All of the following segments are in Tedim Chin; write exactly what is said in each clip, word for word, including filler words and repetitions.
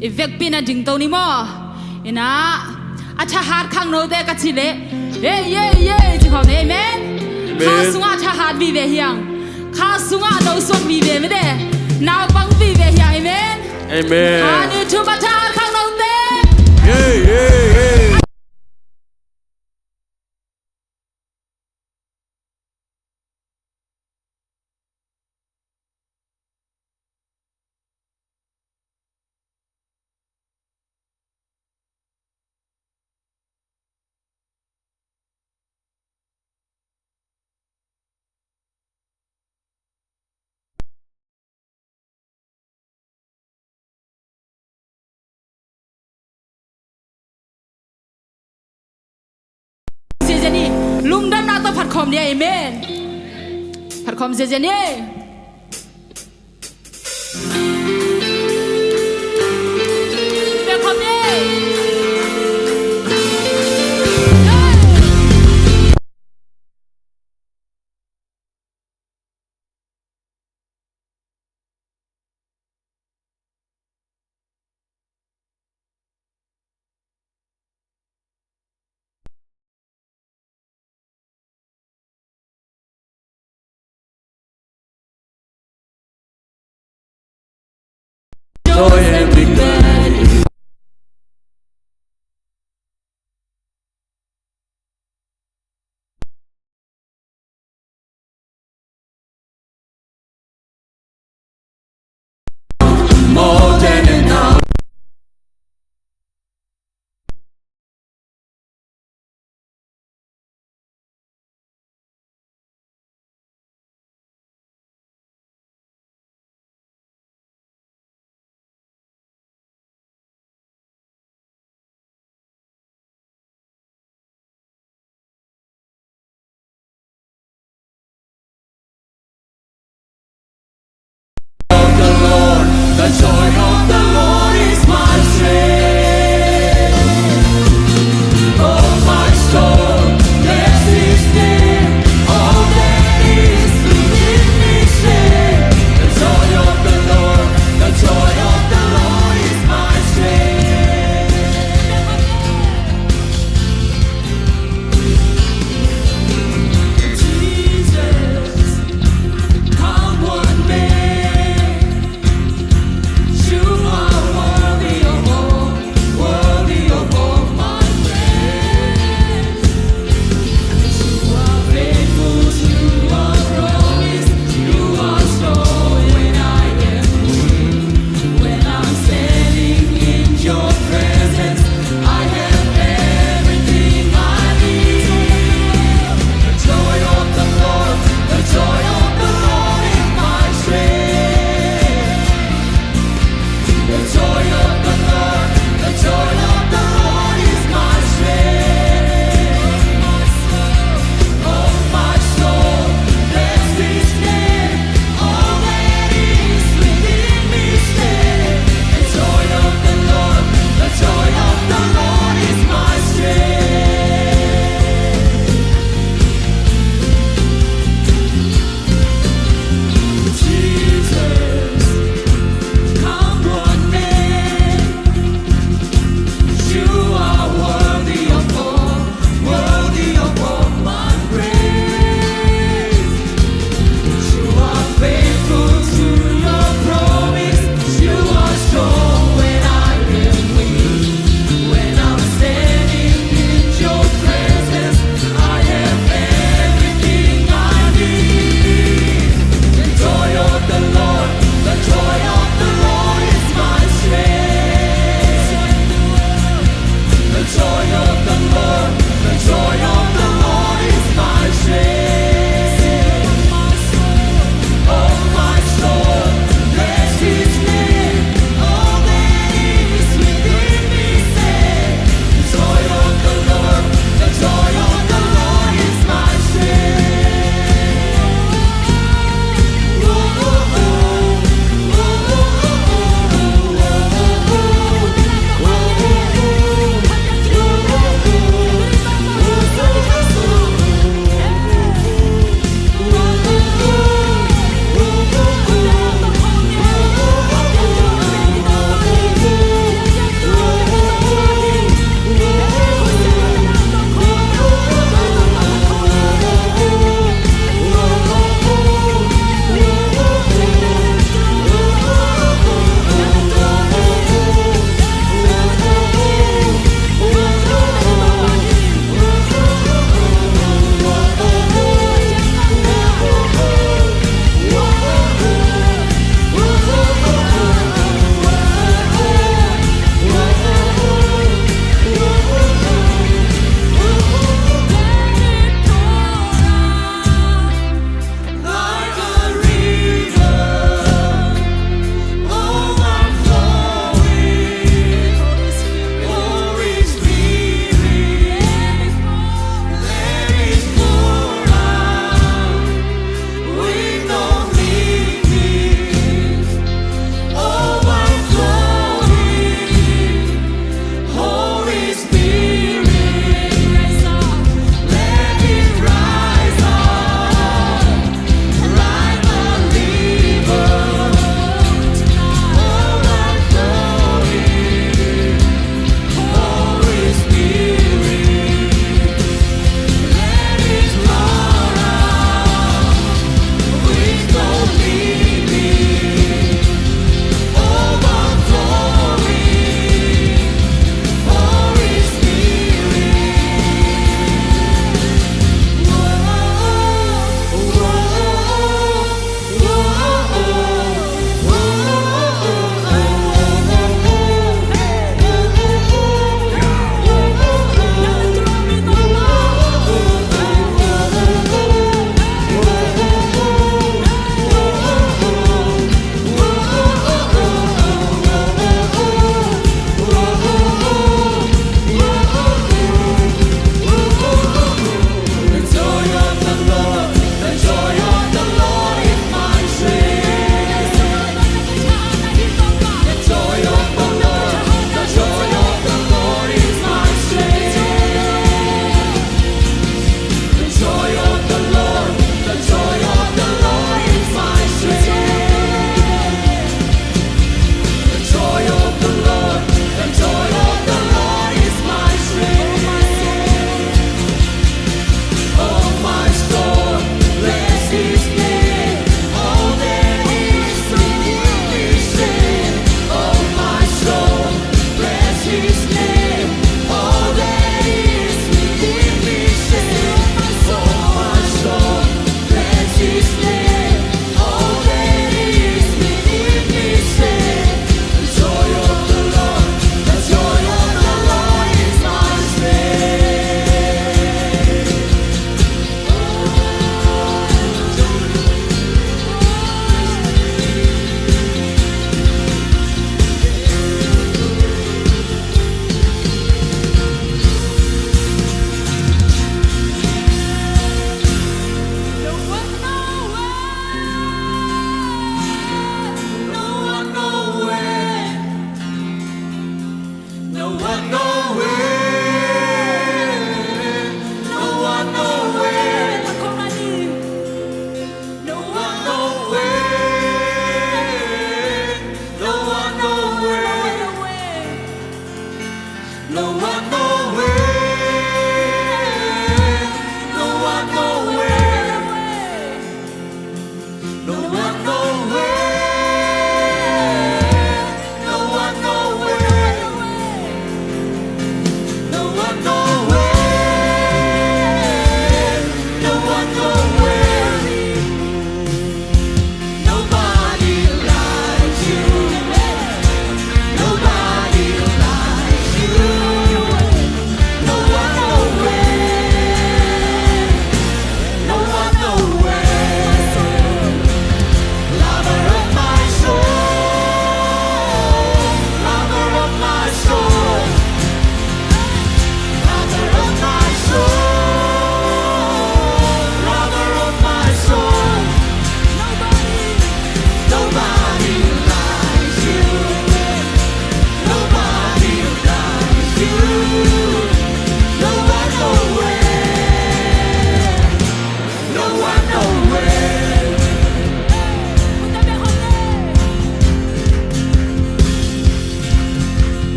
I vekpi-in a dingto ni maw? Inah a thahat khangnote ka cih leh, ei, ei, ei, ci khawm ni. Amen. Amen. Kha sungah thahat vive hi hang. Kha sungah nosuak vive mite, naupang vive hi hang. Amen. Amen. Kha ni thum a thahat khangnote. Ei, ei, ei. Ziahziah ni, lungdamna tawh phatkhawm ni. Amen. Phatkhawm ziahziah ni.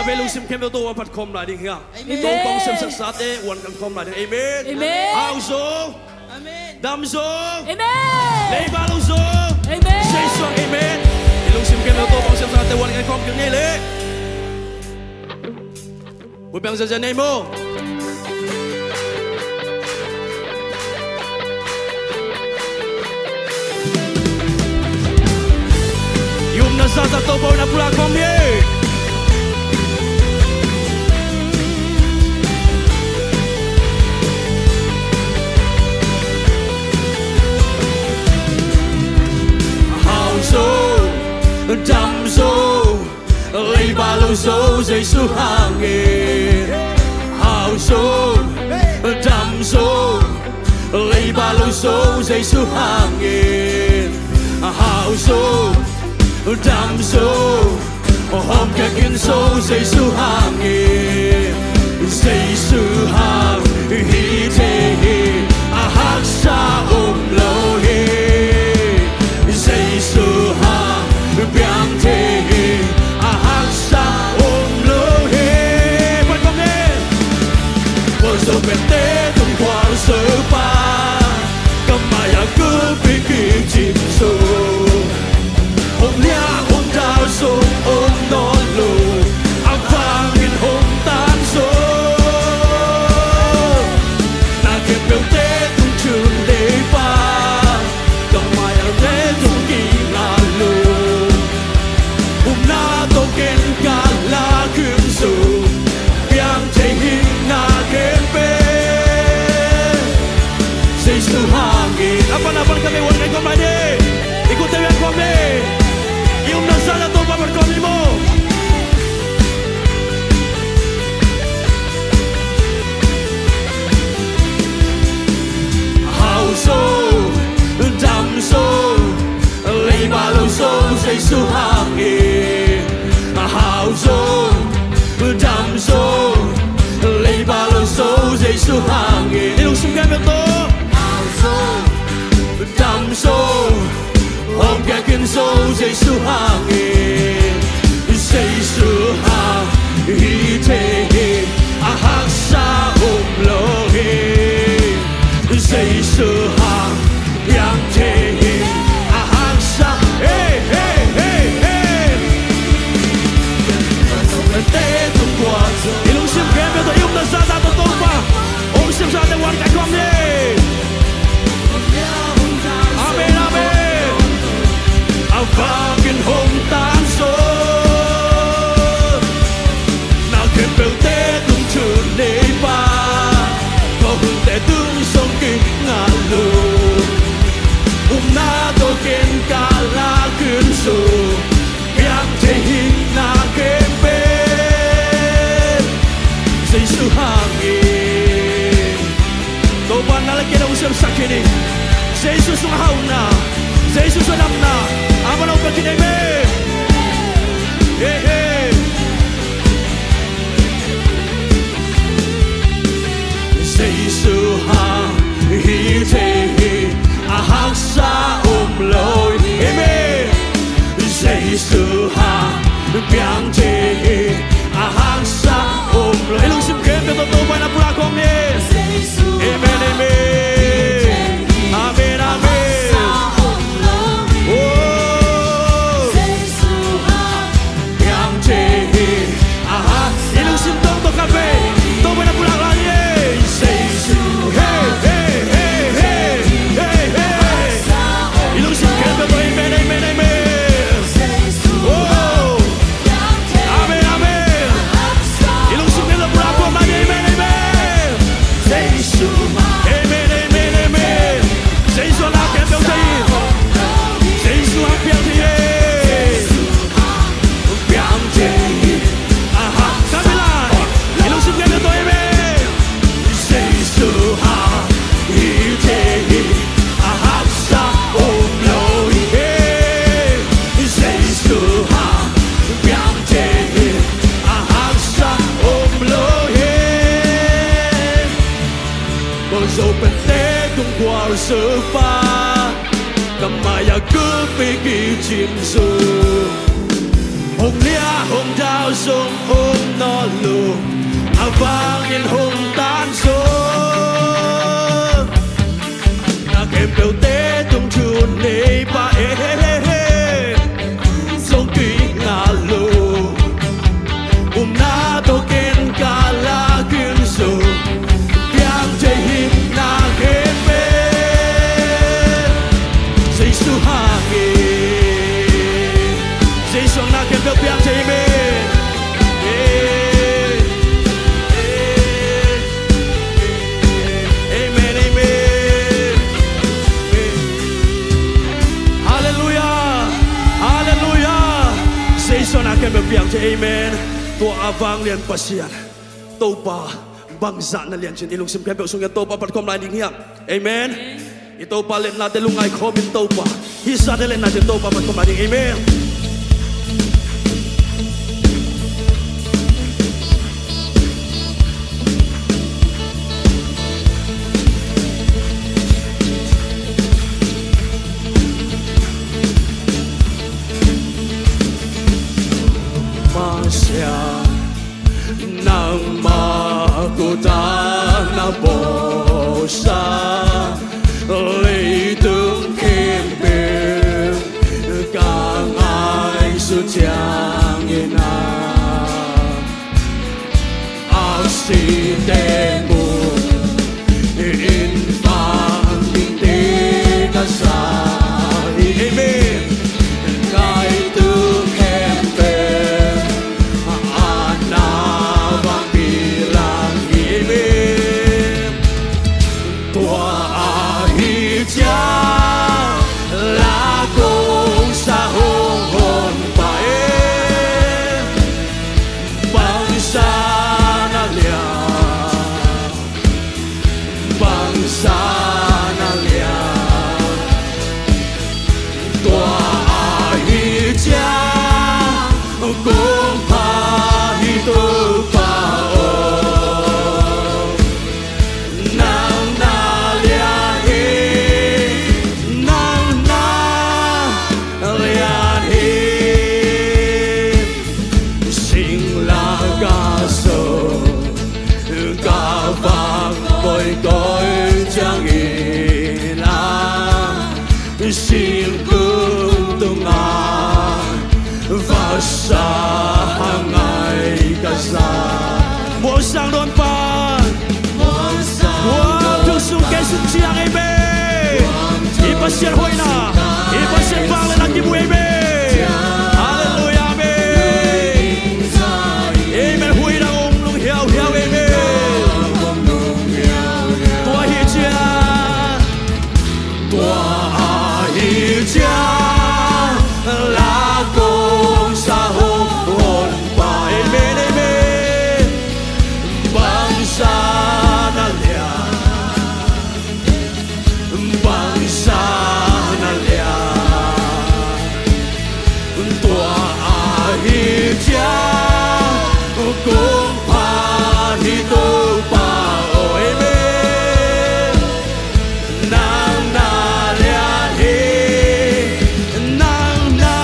A ve lungsim khempeuh Topa phat khawm lai ding hi hang. Amen. Topa hong siamsaksa te uan kan khawm lai ding. Amen. Amen. Hau zo. Amen. Dam zo. Amen. Leiba lo zo. Amen. Jesu hang. Amen. I lungsim khempeuh Topa hong siamsaksa te uan kan khawm kik ni leh. Buai piang ziahziah ni maw. I upna zahzah Topa in a pulak khawm hi. Hau zo, dam zo, leiba lo zo Jesu hangin. Hau zo, dam zo, leiba lo zo Jesu hangin. Hau zo, dam zo, hawm kei kin zo Jesu hangin. Jesu hang hi thei hi, a haksa om lo hi. Jesu hang piang thei hi, a haksa om lo hi. Phat khawm ni. Khualzo pente tung khualzo pa, ka mai-ah kulhpi kicim zo. Hong liah hong dal zo, hong nawn lo, a vangin hong tan zo. Na khempeuhte tung thun deipa, ka mai-ah le tung kingah lo. Upna tawh ken ka la khin zo, piang thei hi na khempeuh. Jesu hangin. A pan a pan ka mei uan ngai khawm lai ni. I kutte uan khawm ni. I upna zahzah Topa phat khawm ni maw. Hau zo, dam zo, leiba lo zo Jesu hangin. Hau zo, dam zo, leiba lo zo Jesu hangin. I lungsim khempeuh tawh. Hau zo, dam zo, hawm kei kin zo Jesu hangin. Jesu hang hi thei hi, a haksa om lo hi. Jesu hang piang thei hi, a haksa. Hey, hey, hey, hey. Te tung kua. I lungsim khempeuh tawh, i upna zahzah tawh Topa hong siamsaksa te uan kai khawm ni. Amen, amen. A vangin hong tan zo. Na khempeuhte tung thun deipa, ka hunte tung song kingah lo. Upna tawh ken ka la khin zo, piang thei hi na khempeuh. Jesu hangin. Topa na le ken hong siamsak khin hi. Jesu sung a hauhna, Jesu sung a damna, a man hong pia khin hi. Amen. Hey, hey. Jesu hang hi thei hi, a haksa om lo hi. Amen. Jesu hang piang thei hi, a haksa om lo hi. I lungsim khempeuh tawh Topa in a pulak khawm ni. Amen, amen. Amen, amen. Oh. Piang thei hi, aha. I lungsim tawh tawh khat vei Topa in a pulak lai ni. Jesu. Hey, hey, hey, hey. Hey, hey. I lungsim khempeuh tawh amen, amen, amen. Oh. Amen, amen. I lungsim khempeuh tawh pulak khawm lai ni. Amen, amen. Jesu. Amen, amen, amen. Jesu a la khempeuh thei hi. Jesu hang piang thei hi. Piang thei hi. Aha. Ka mi lai. I lungsim khempeuh tawh amen. Jesu hang hi thei hi. A haksa om lo hi. Jesu hang piang thei hi. A haksa om lo hi. Khualzo pente tung khualzo pa, ka mai-ah kulhpi kicim zo. Nia hong dau zong om nawn lo, a vangin hong tan zaw. Na khempeuhte tung thu nei pa e, zong tui ngah lo. Upna tawh ken ka la khin zo. Piang thei hi na khempeuh Jesu hangin. Jesu hangin na khempeuh piang thei hi. Amen. Amen, amen. Halleluiah. Halleluiah. Jesu hangin na khempeuh piang thei. Amen. Tua a vanglian Pasian Topa bangzah na lian cin i lungsim khempeuh sungah Topa phat khawm lai ding hiam? Amen. I Topa liatnate lungngai khawmin Topa, hih zate liatnate Topa phat khawm lai ding. Amen. Masiah, nangmah kut ah na bawlsa, leitung khempeuh ka ngaihsut ciangin ah, a site mun in pang dingte ka sa hi. Amen. Leitung khempeuh a na vang bilang hi. Amen. Tua ahih ciang la kong sa hong honpa e, bangzah na lian, bangzah na lian. Tua ahih ciang kong phat hi Topa aw. Nang na lian hi, nang na lian hi. Singlamteh sung ka vak koikoi ciangin ah, singkung tungah vasa hangai ka sa. Mualsang dawn pan. Mualsang dawn pan. Mual thuk sung kei sung ciang, amen. I Pasian hoihna, i Pasian vangliatna kimu, amen. Halleluiah, amen. Amen. Huih dang om lunghiauhiau, amen. Tua ahih ciang, tua ahih ciang la kong sa hong honpa. Amen, amen. Bangzah na lian, bangzah na lian. Tua ahih ciang kong phat hi Topa aw. Amen. Nang na lian hi, nang na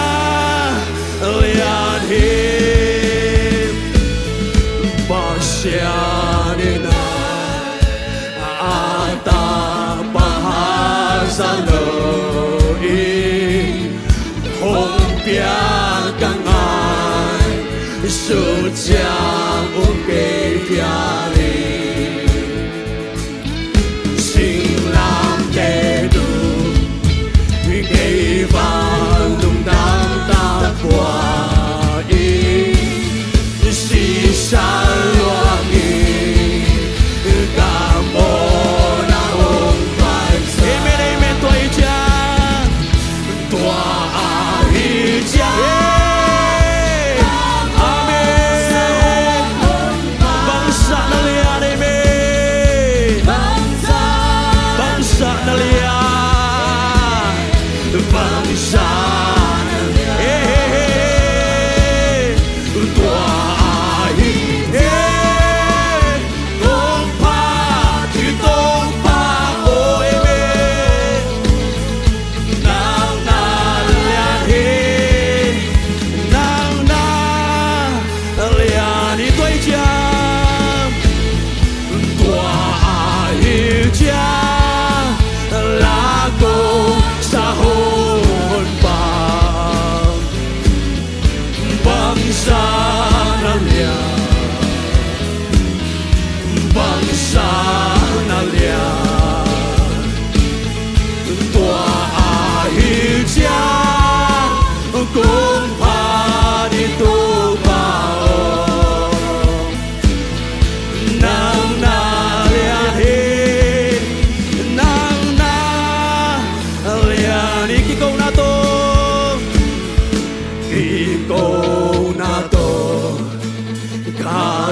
lian hi. Pasian in ah, a tapa haksat loin hong piak ka ngaihsut ciang um kei phial in, singlamteh tung kei vak lungdam tak pua in, sisa luang in ka mawhna hong pai sa. Amen, amen. Tua ahih ciang, tua ahih ciang, amen. Bangzah na lian, amen. Bangzah na lian, bangzah na lian. Tua ahih,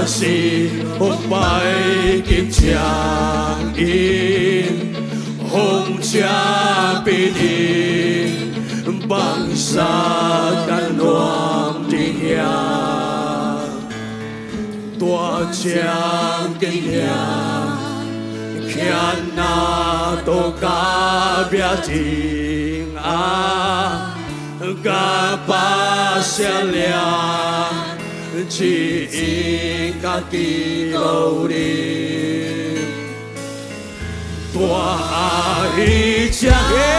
si hong pai kik ciangin hong ciahpih ding bangzah na nuam ding hiam? Tua ciang kei hiam khiatna tawh ka bia ding a, ka Pasian lian ci-in ka kiko ding. Tua ahih ciang e,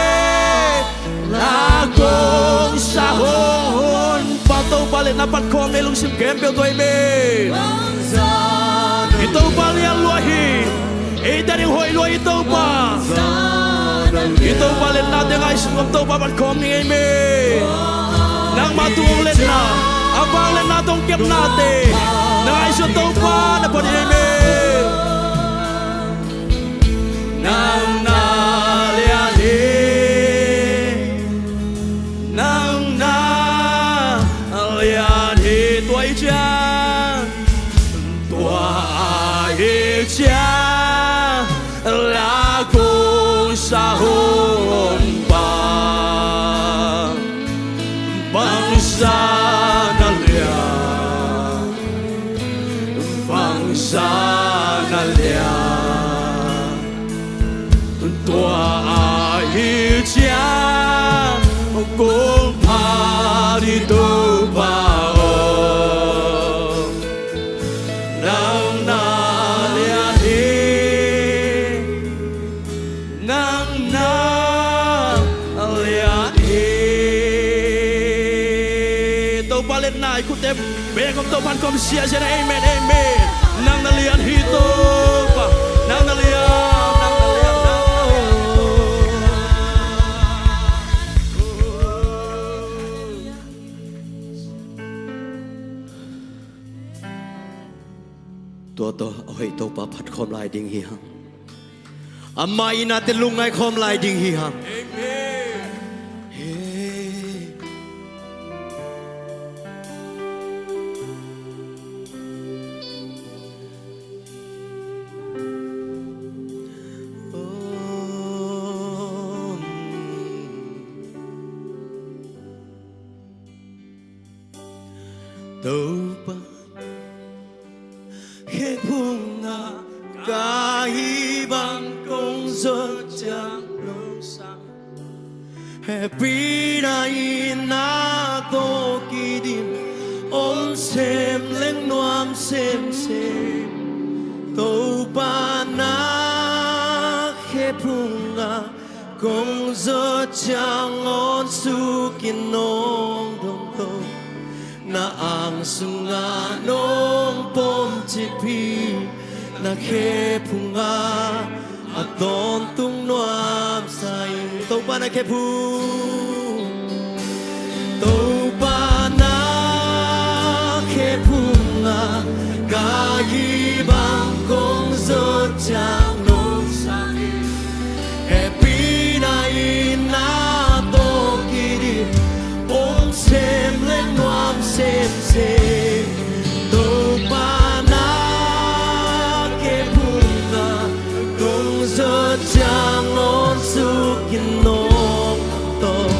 la kong sa Honpa Topa liatna pat khawm ni, lungsim khempeuh tawh, amen. I Topa lian lua hi. Eite ading hoih lua i Topa. I Topa liatnate ngaihsun ngam Topa pat khawm ni, amen. Nangma tung liatna, a vangliatna tawh kepnate na ngaihsun Topa na phat hi, amen. Nang na lian hi, nang na lian hi. Tua ahih ciang, tua ahih ciang la kong sa Honpa, bangzah na lian, bangzah na lian. Tua ahih ciang kong phat hi Topa aw. Nang na lian hi, nang na lian hi. Topa liatna i khutte bengkhawm Topa khawm siasia na, amen, amen. Nang na lian hi Topa, nang na lian, nang na lian, nang na lian. Tua tawh a hoih Topa phat khawm lai ding hi hang. Ama itnate lungngai khawm lai ding hi hang. Amen. Hey. Oh. Topa, khephung ah ka hih bang kong zawh ciang lungsang, hehpihna in na tawh kidim, om sem leng nuam semsem. Topa, na khephung ah kong zawh ciang ngawn sukin nong dong to, na ang sungah nong pom cip hi. Na khephung ah a tawntung nuamsa ing. Topa, na khephung, Topa, na khephung ah ka hih bang kong zawh ciang nong sang hi. Hehpihna in na tawh kidim, om sem leng nuam semsem. Topa, na khephung ah kong zawh ciang ngawn sukin nong tawh,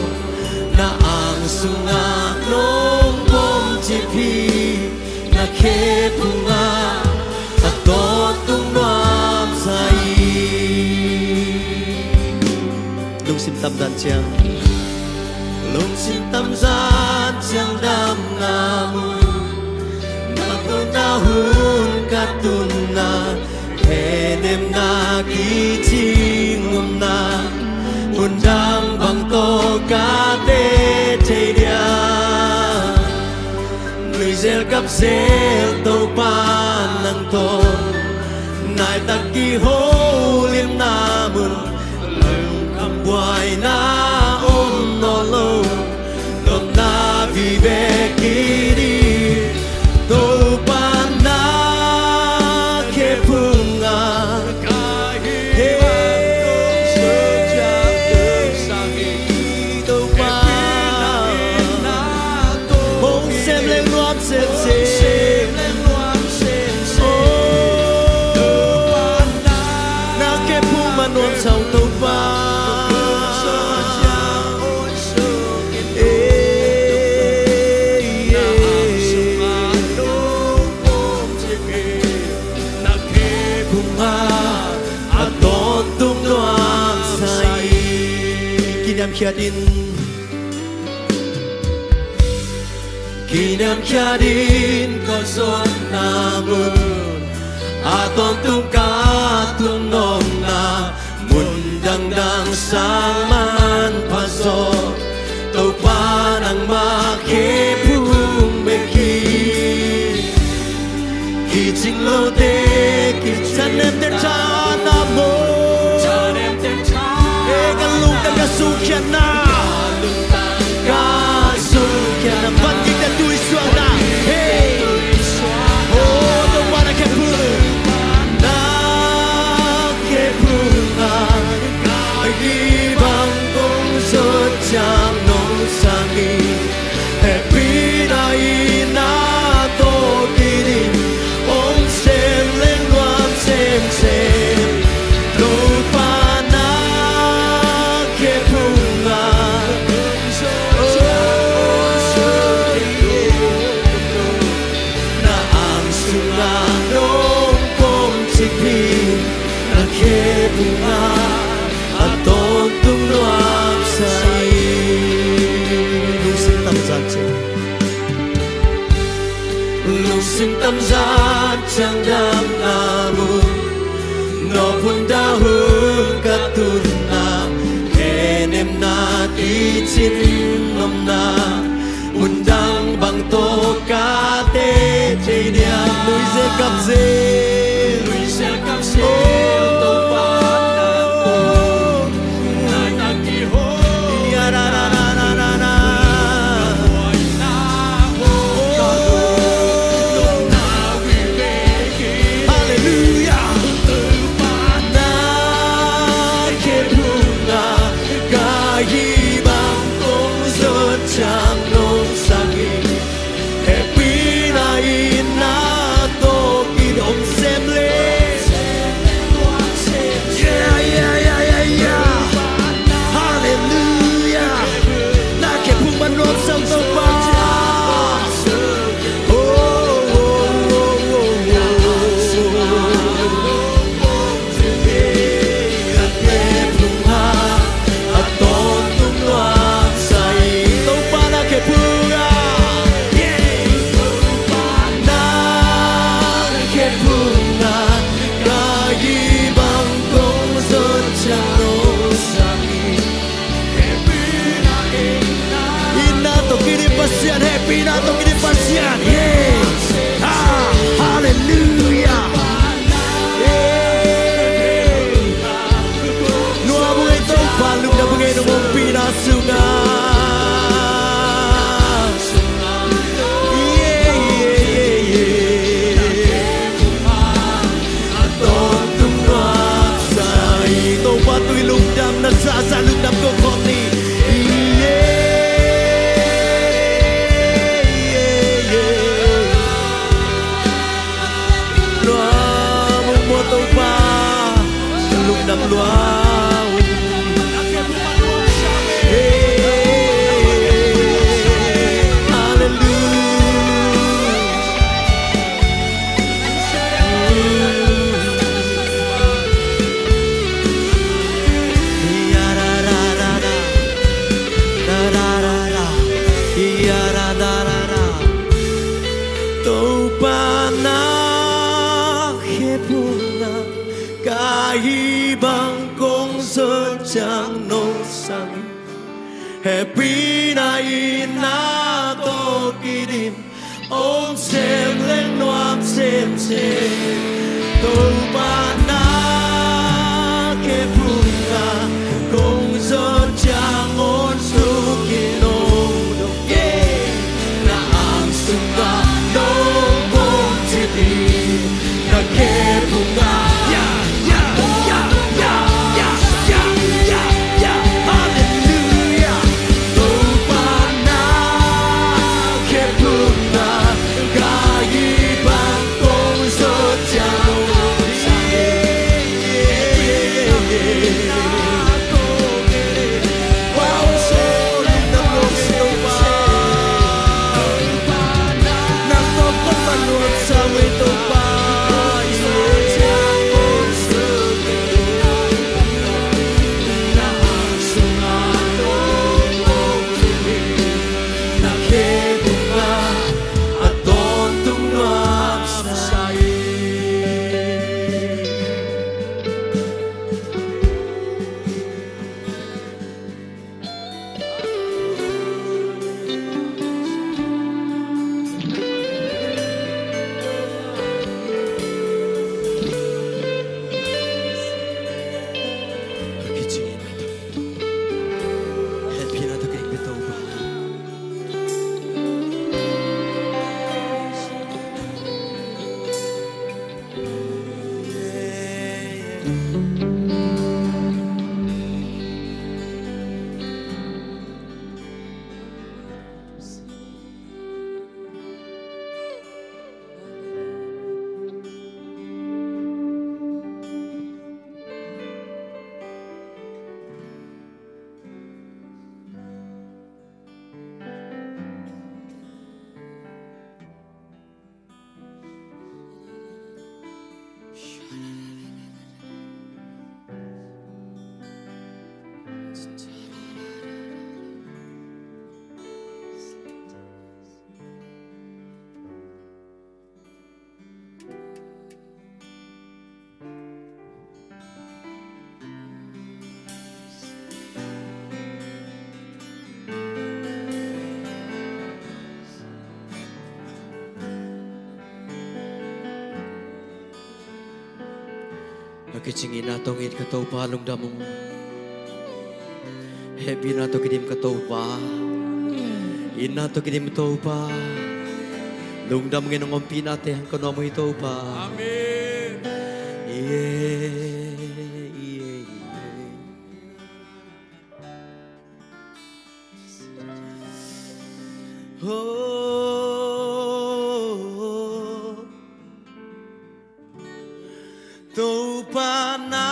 na ang sungah nong pom cip hi. Na khephung ah a tawntung nuamsa ing. Lungsim tamzan ciang, lungsim tamzan ciang damna mun, na tunna hun ka tunna, hehnemna kicing omna, undang bang tawh ka teh thei dia. Nuizel kapzel Topa nang tawh, naitak kiholimna mun, lungkham buaina om nawn lo, nopna vive kik ding. Topa, na khephung ah ka hih bang kong zawh ciang nong sang hi. Topa, hong sem leng nuam semsem. khiat in, kiniamkhiat in ka zawhna mun, a tawntung ka tun omna mun dangdang sang manpha zaw, Topa nangmah khe phung bek hi. Kicing lote, kicanem ten tha na mo. E ka lungtang ka sungkhiatna, ka sungkhiatna, van gik te tui suakna. Hey. Oh, Topa na khe phung, na khe phung a, a gibang kong zot ciang nong sang hi. Hehpihna in na tawh kidim, om sem leng nuam semsem. Topa na khe phung a, oh, na ang sungah nong pom cip hi. Na khe phung a, a tawntung nuam sa hi. Lungsim tamzat ciang, lungsim tamzat ciang damna mun, nawk hun dah hun ka tunna, khenemna kicin omna, mundang bang tawh ka teh thei diam. Nuizel kapzel, nuizel kapzel, oh, Topa na tawh, na tawh kiho. Ya, na, na, na. Oh, hallelujah. Topa na khe phung a, ka gibang kong zot ciang nong sang hi. Hehpihna in na tawh kidim, om sem leng. Yeah, yeah, yeah, yeah, yeah. Hallelujah. Na khe phung bang nuam sa Topa. Oh, oh, oh, oh, oh. Inn na tawh kidim Pasian, hehpihna tawh kidim Pasian. Yeah. Ah, hallelujah. Yeah. Nuam ung ei Topa, lungdam ung ei nong ompihna sungah. Yeah, yeah, yeah, yeah. A tawntung nuam sa hi. Topa tui lungdam, na zahzah lungdam ko khawm ni. Yeah, yeah, yeah. Lua mung mo Topa, lungdam lua. Hey, hallelujah. Topa na khe phung a, ka hih bang kong zot ciang nong sang hi. Hehpihna in na tawh kidim, om sem leng nuam semsem. Topa na khe phung a, kong zot ciang nong suk hi nong dong. Yeah. Na ang sungah nong pom cip hi. Na khe phung a. Yeah, yeah, yeah, yeah. Hallelujah. Topa na khe phung a, ka hih bang kong zot Kicing itna tawh it ka Topa, lungdam ung. Hehpihna tawh kidim ka Topa, itna tawh kidim Topa, lungdam ngen ung. Ompihnate hang ka nuam uh hi Topa. Amen. Ie, ie, ie. Oh, Topa na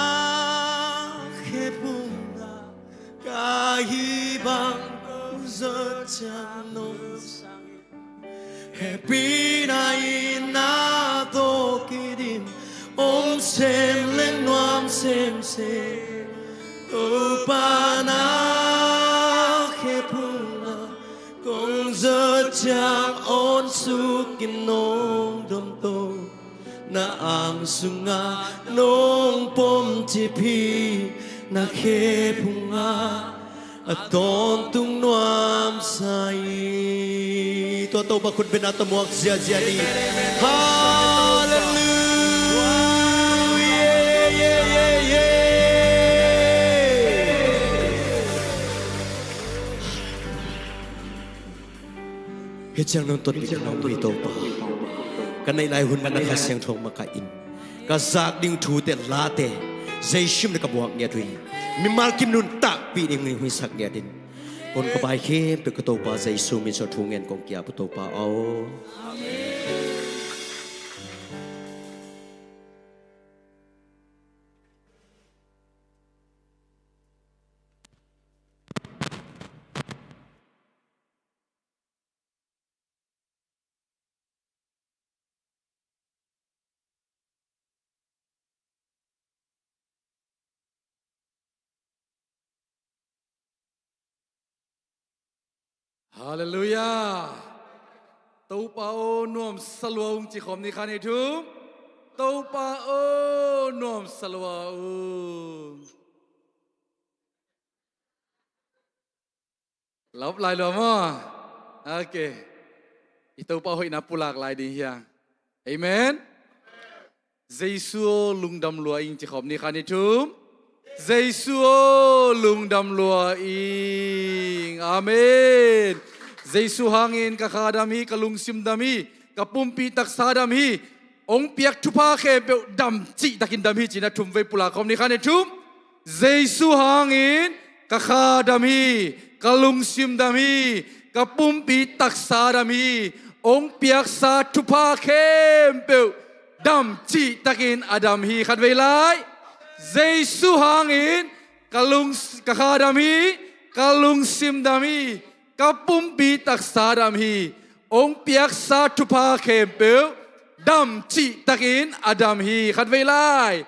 khephung ah ka hih bang kong zawh ciang nong sang hi. Hehpihna itna tawh kidim, om semsem, nuam semsem. Topa na khephung ah kong zawh ciang, awn suk in nong dom to. Na ang sungah nong pom cip hi, na khephung ah a tawntung nuamsa hi. Tua Topa khut bengna tawh muak ziahziah ni. Halleluiah. Hih ciang nong tonpih ka nuam uh hi Topa. Ka neih lai hun mah na Kha Siangtho makaih in, ka zak ding thute, late Jesu min ah ka buak ngiat uh hi. Mimal kim nuntakpih ding huisak ngiat in. Kon ka bai khempeuh ka Topa Jesu min suang thu ngen kong ki-ap uh Topa aw. Halleluiah. Topa aw, nuamsa lua ung ci khawm ni kha ni thum. Topa aw, nuamsa lua ung. Lawp lai lua maw? Ok. I Topa hoihna pulak lai ding hi hang. Amen. Jesu aw, lungdam lua ing ci khawm ni kha ni thum. Jesu aw, lungdam lua ing. Amen. Jesu hangin ka kha dam hi, ka lungsim dam hi, ka pumpi taksa dam hi. Hong piak thupha khempeuh dam cihtakin dam hi ci-in a thum vei pulak khawm ni kha ni thum. Jesu hangin ka kha dam hi, ka lungsim dam hi, ka pumpi taksa dam hi. Hong piaksa thupha khempeuh dam cihtakin a dam hi. Khat vei lai. Jesu hangin ka lung, ka kha dam hi, ka lungsim dam hi, ka pumpi taksa dam hi. Hong piaksa thupha khempeuh dam cihtakin a dam hi. Khat vei lai.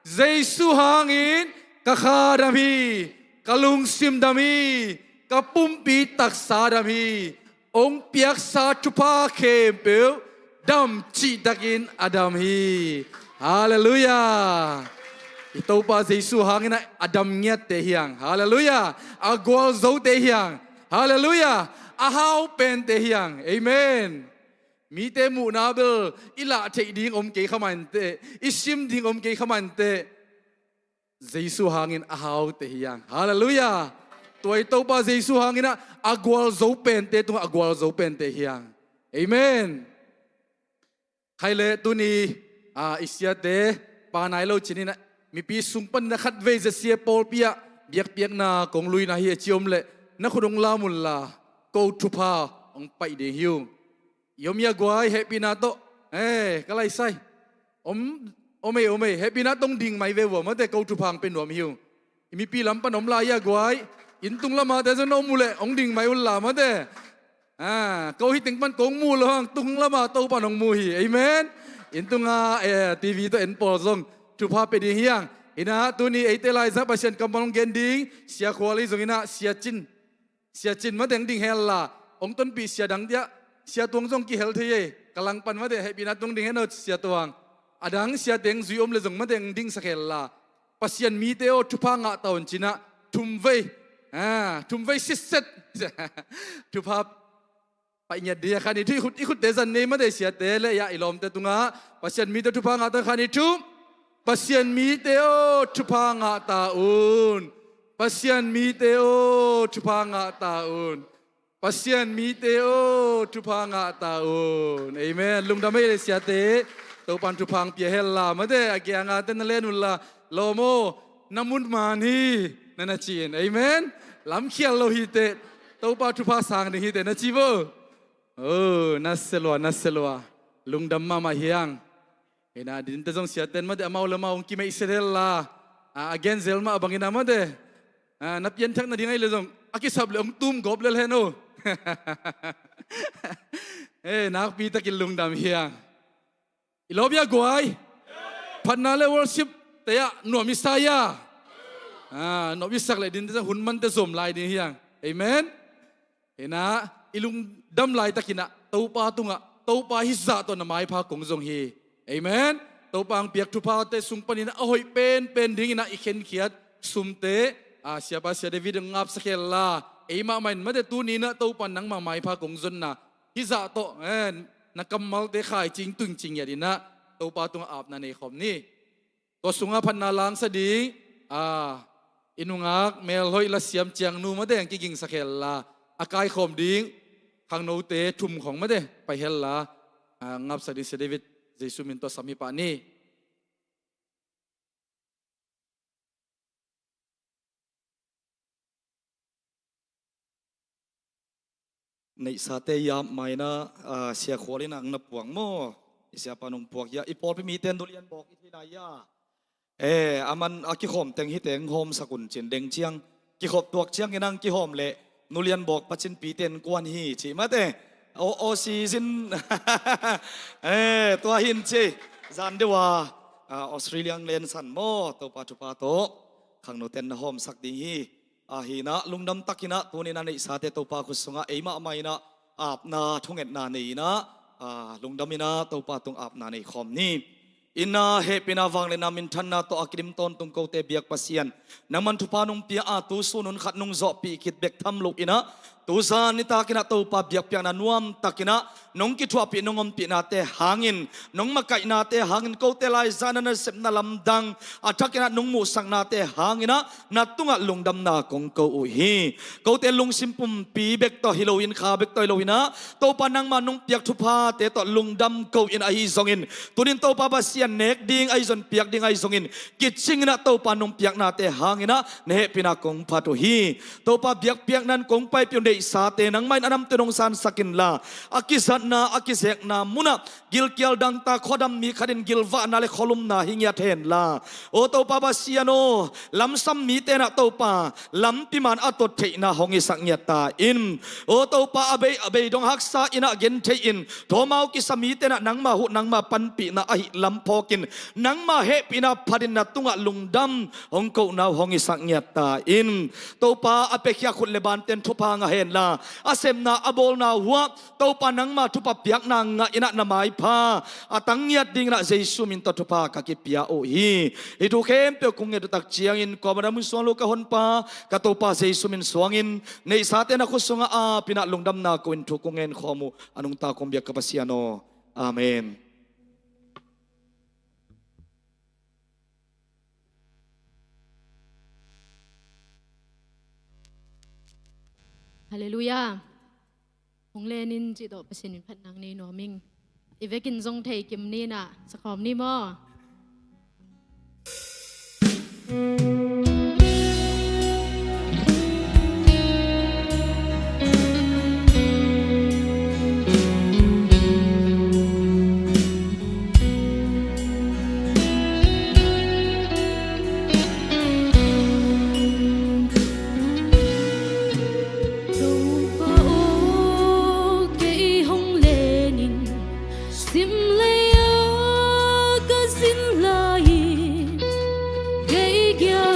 Jesu hangin ka kha dam hi, ka lungsim dam hi, ka pumpi taksa dam hi. Hong piaksa thupha khempeuh dam cihtakin a dam hi. Halleluiah. I Topa Jesu hangin a dam ngiatte hi hang. Halleluiah. A gualzote hi hang. Halleluiah. A hau pente hi hang. Amen. Mite muhna bel i lah theih ding om kei kha mah inteh, i sim ding om kei kha mah inteh. Jesu hangin a haute hi hang. Halleluiah. Tua i Topa Jesu hangin a gualzo pente tungah a gualzo pente hi hang. Amen. Khai le tuni, a, i siate pa nai lo cinin a, mipi sung panin a khat vei ZCA pawlpi ah biakpiakna kong luina hi a ci om leh na khut hong lam unla, ko thupha hong paih ding hi ung. I om hia guai, hehpihna tawh. Eh, ka laisai. Om, om ei, om ei, hehpihna tawh hong ding mai ve vua, mate, ko thupha hong pia nuam hi ung. I mipi lam pan om lai hia guai. Inn tung lamate zong na om uh leh hong ding mai unla, mate. Ah, ko hi teng pan kong mu lo hang, tung lama Topan hong mu hi. Amen. Inn tunga, eh, TV tawh en pawl zong thupha pia ding hi hang. Hi na, tuni eite laizang Pasian kammal hong gen ding Sia Khual hi zong hi na, Sia Cin. Sia Cin mate hong ding hen la, hong tonpih sia dang diah, Sia Tuang zong kihel thei ei, ka langpan mate, hehpihna tawh hong ding hen aw Sia Tuang. A dang siate hong zui om leh zong mate hong dingsak hen la, Pasian mite aw, thupha ngah ta un ci-in a, thum vei, ah, thum vei sitset. Thupha paih ngiat ding a, kha ni thu, i khut, i khutte zan nei mate, siate le, ya, i lawmte tungah Pasian mite thupha ngah ta un, kha ni thu. Pasian mite aw, thupha ngah ta un. Pasian mite aw, thupha ngah ta un. Pasian mite aw, thupha ngah ta un. Amen. Lungdam ei le siate. Topan thupha hong pia hen la, mate, a kiangah te na len un la. Lawm aw, na mun man hi, na na ci-in. Amen. Lamkhial lo hi teh, Topa thupha sang ding hi teh, na ci vo. Oh, na selua, na selua. Lungdam mahmah hi hang. Hi na, dinte zong siaten mate, amau le amau hong kimeihset hen la. A, a gen zel mah bangin a mate. A, na pianthak nading ahi le zong a kisap le hong tum gawp lel hen aw. Eh, nakpi takin lungdam hi hang. I lawp hia guai. Phatna le worship te ah nuam i sa hia. A, nuam i sak le dinte zong hun mante zom lai ding hi hang. Amen. Hi na, i lungdam laitakin ah Topa tungah, Topa hih zah tawh na maipha kong zong hi. Amen. Topa hong piak thuphate sung panin ah a hoih penpen dingin ah i khenkhiat sumte, a, siapa Sia David hong ngapsak hen la. Ei mahmah in mate, tuni-in ah Topa nangma maipha kong zonna hih zah tawh, eh, na kammalte khaicing tuingcing ngiatin ah Topa tungah apna nei khawm ni. Tua sungah phatna langsa ding, a, i nungak melhoih lasiam Ciangnu mate hong kigingsak hen la, a kaikhawm ding khangnote thum khawng mate pai hen la, a, ngapsak ding Sia David Jesu min tawh sam hi pah ni. Neihsate i ap ma-in ah, Sia Khual in ah hong na puak maw? I siapa nong puak hia, i pawlpi mite nu lian bawk i thei lai hia. Eh, a man a kikhawm teng hite hong hawmsak un cin deng ciang. Kikhop tuak ciangin hong kihawm leh nu lian bawk pacinpite in kuan hi cih mate. O, o season. Eh, tua hi in ci. Zan deuh a, a, Australia hong lensan maw, Topa thupha tawh khangnote in na hawmsak ding hi. Ahi na, lungdam takin ah tuni-in ah neihsate Topa khut sungah ei mahmah in ah apna thungetna nei in ah, a, lungdam in ah Topa tung apna nei khawm ni. In ah hehpihna, vangliatna, minthanna tawh a kidim tawntung kote biak Pasian, nangman thupha nong pia a, tu sun hun khat nong zawhpih khit bek tham loin ah, tu zan nitakin ah Topa biakpiakna nuam takin ah nong kithuahpih, nong ompihnate hangin, nong makaihnate hangin, kote laizang na nasepna lamdang a thakin ah nong muhsaknate hangin ah na tungah lungdamna kong ko uh hi. Kote lungsim pumpi bek tawh hi loin, kha bek tawh hi loin ah, Topa nangma nong piak thuphate tawh lungdam ko-in ahi zongin, tuni-in Topa Pasian nek ding ahi zong, piak ding ahi zongin, kicingin ah Topa nong piaknate hangin ah na hehpihna kong phat uh hi. Topa biakpiakna in kong paipih uh neihsate nangmah in a namte nong sansak inla, a kizatna, a kizekna munah gilkial dangtak khuadam mi khat in gilvahna le khualumna hi ngiat hen la. O Topa Pasian aw, lamsam mite in ah Topa lampi man a tot theihna hong hisak ngiat ta in. O Topa, a bei, a bei dong haksa in ah genthei in, thawmau kisa mite in ah nangma huh, nangma panpihna ahih lam phawkin, nangma hehpihna phatin na tungah lungdam hong kohna uh hong hisak ngiat ta in. Topa, a piakhia khut le bante in thupha ngah hen la, a sepna, a bawlna uh ah Topa nangma thupha piakna ngah in ah na maipha a tang ngiat dingin ah Jesu min tawh thupha ka kipia uh hi. Hih thu khempeuh kong nget uh tak ciangin, kuamah na mun suang lo ka Honpa, ka Topa Jesu min suangin, neihsate na khut sungah apin ah lungdamna ko-in thu kong ngen khawm uh, a nungta kong biak ka Pasian aw. Amen. Halleluiah. Hong len in cih tawh Pasian min phatna nei nuam ing. I vekin zong thei kim ni in ah, sa khawm ni maw? Topa aw, kei hong len in, simlei ah ka zin lai-in, kei gia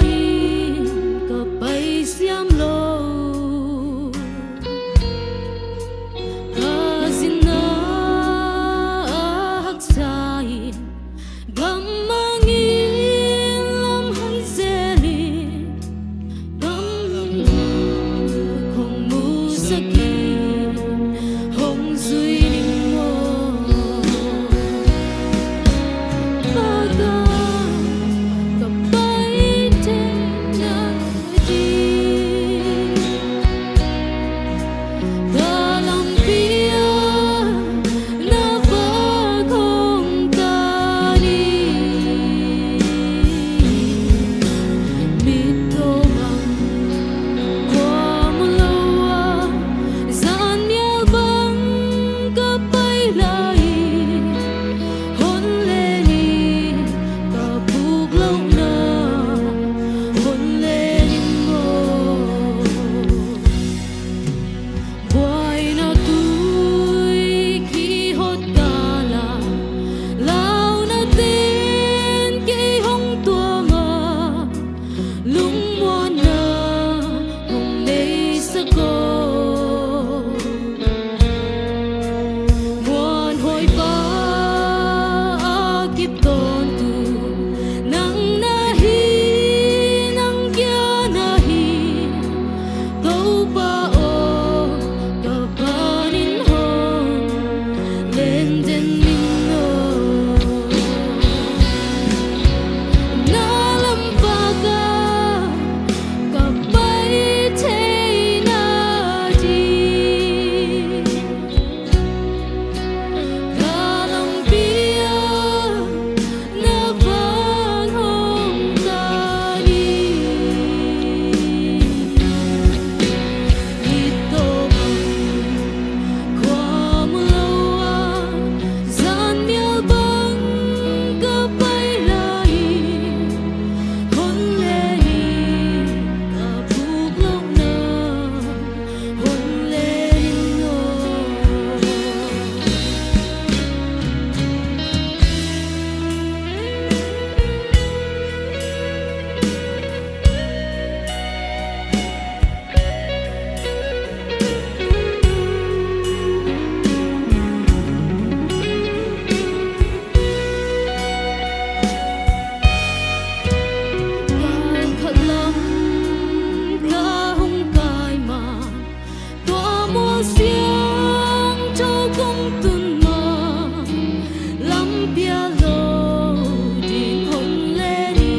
Bia lo ding hong len hi.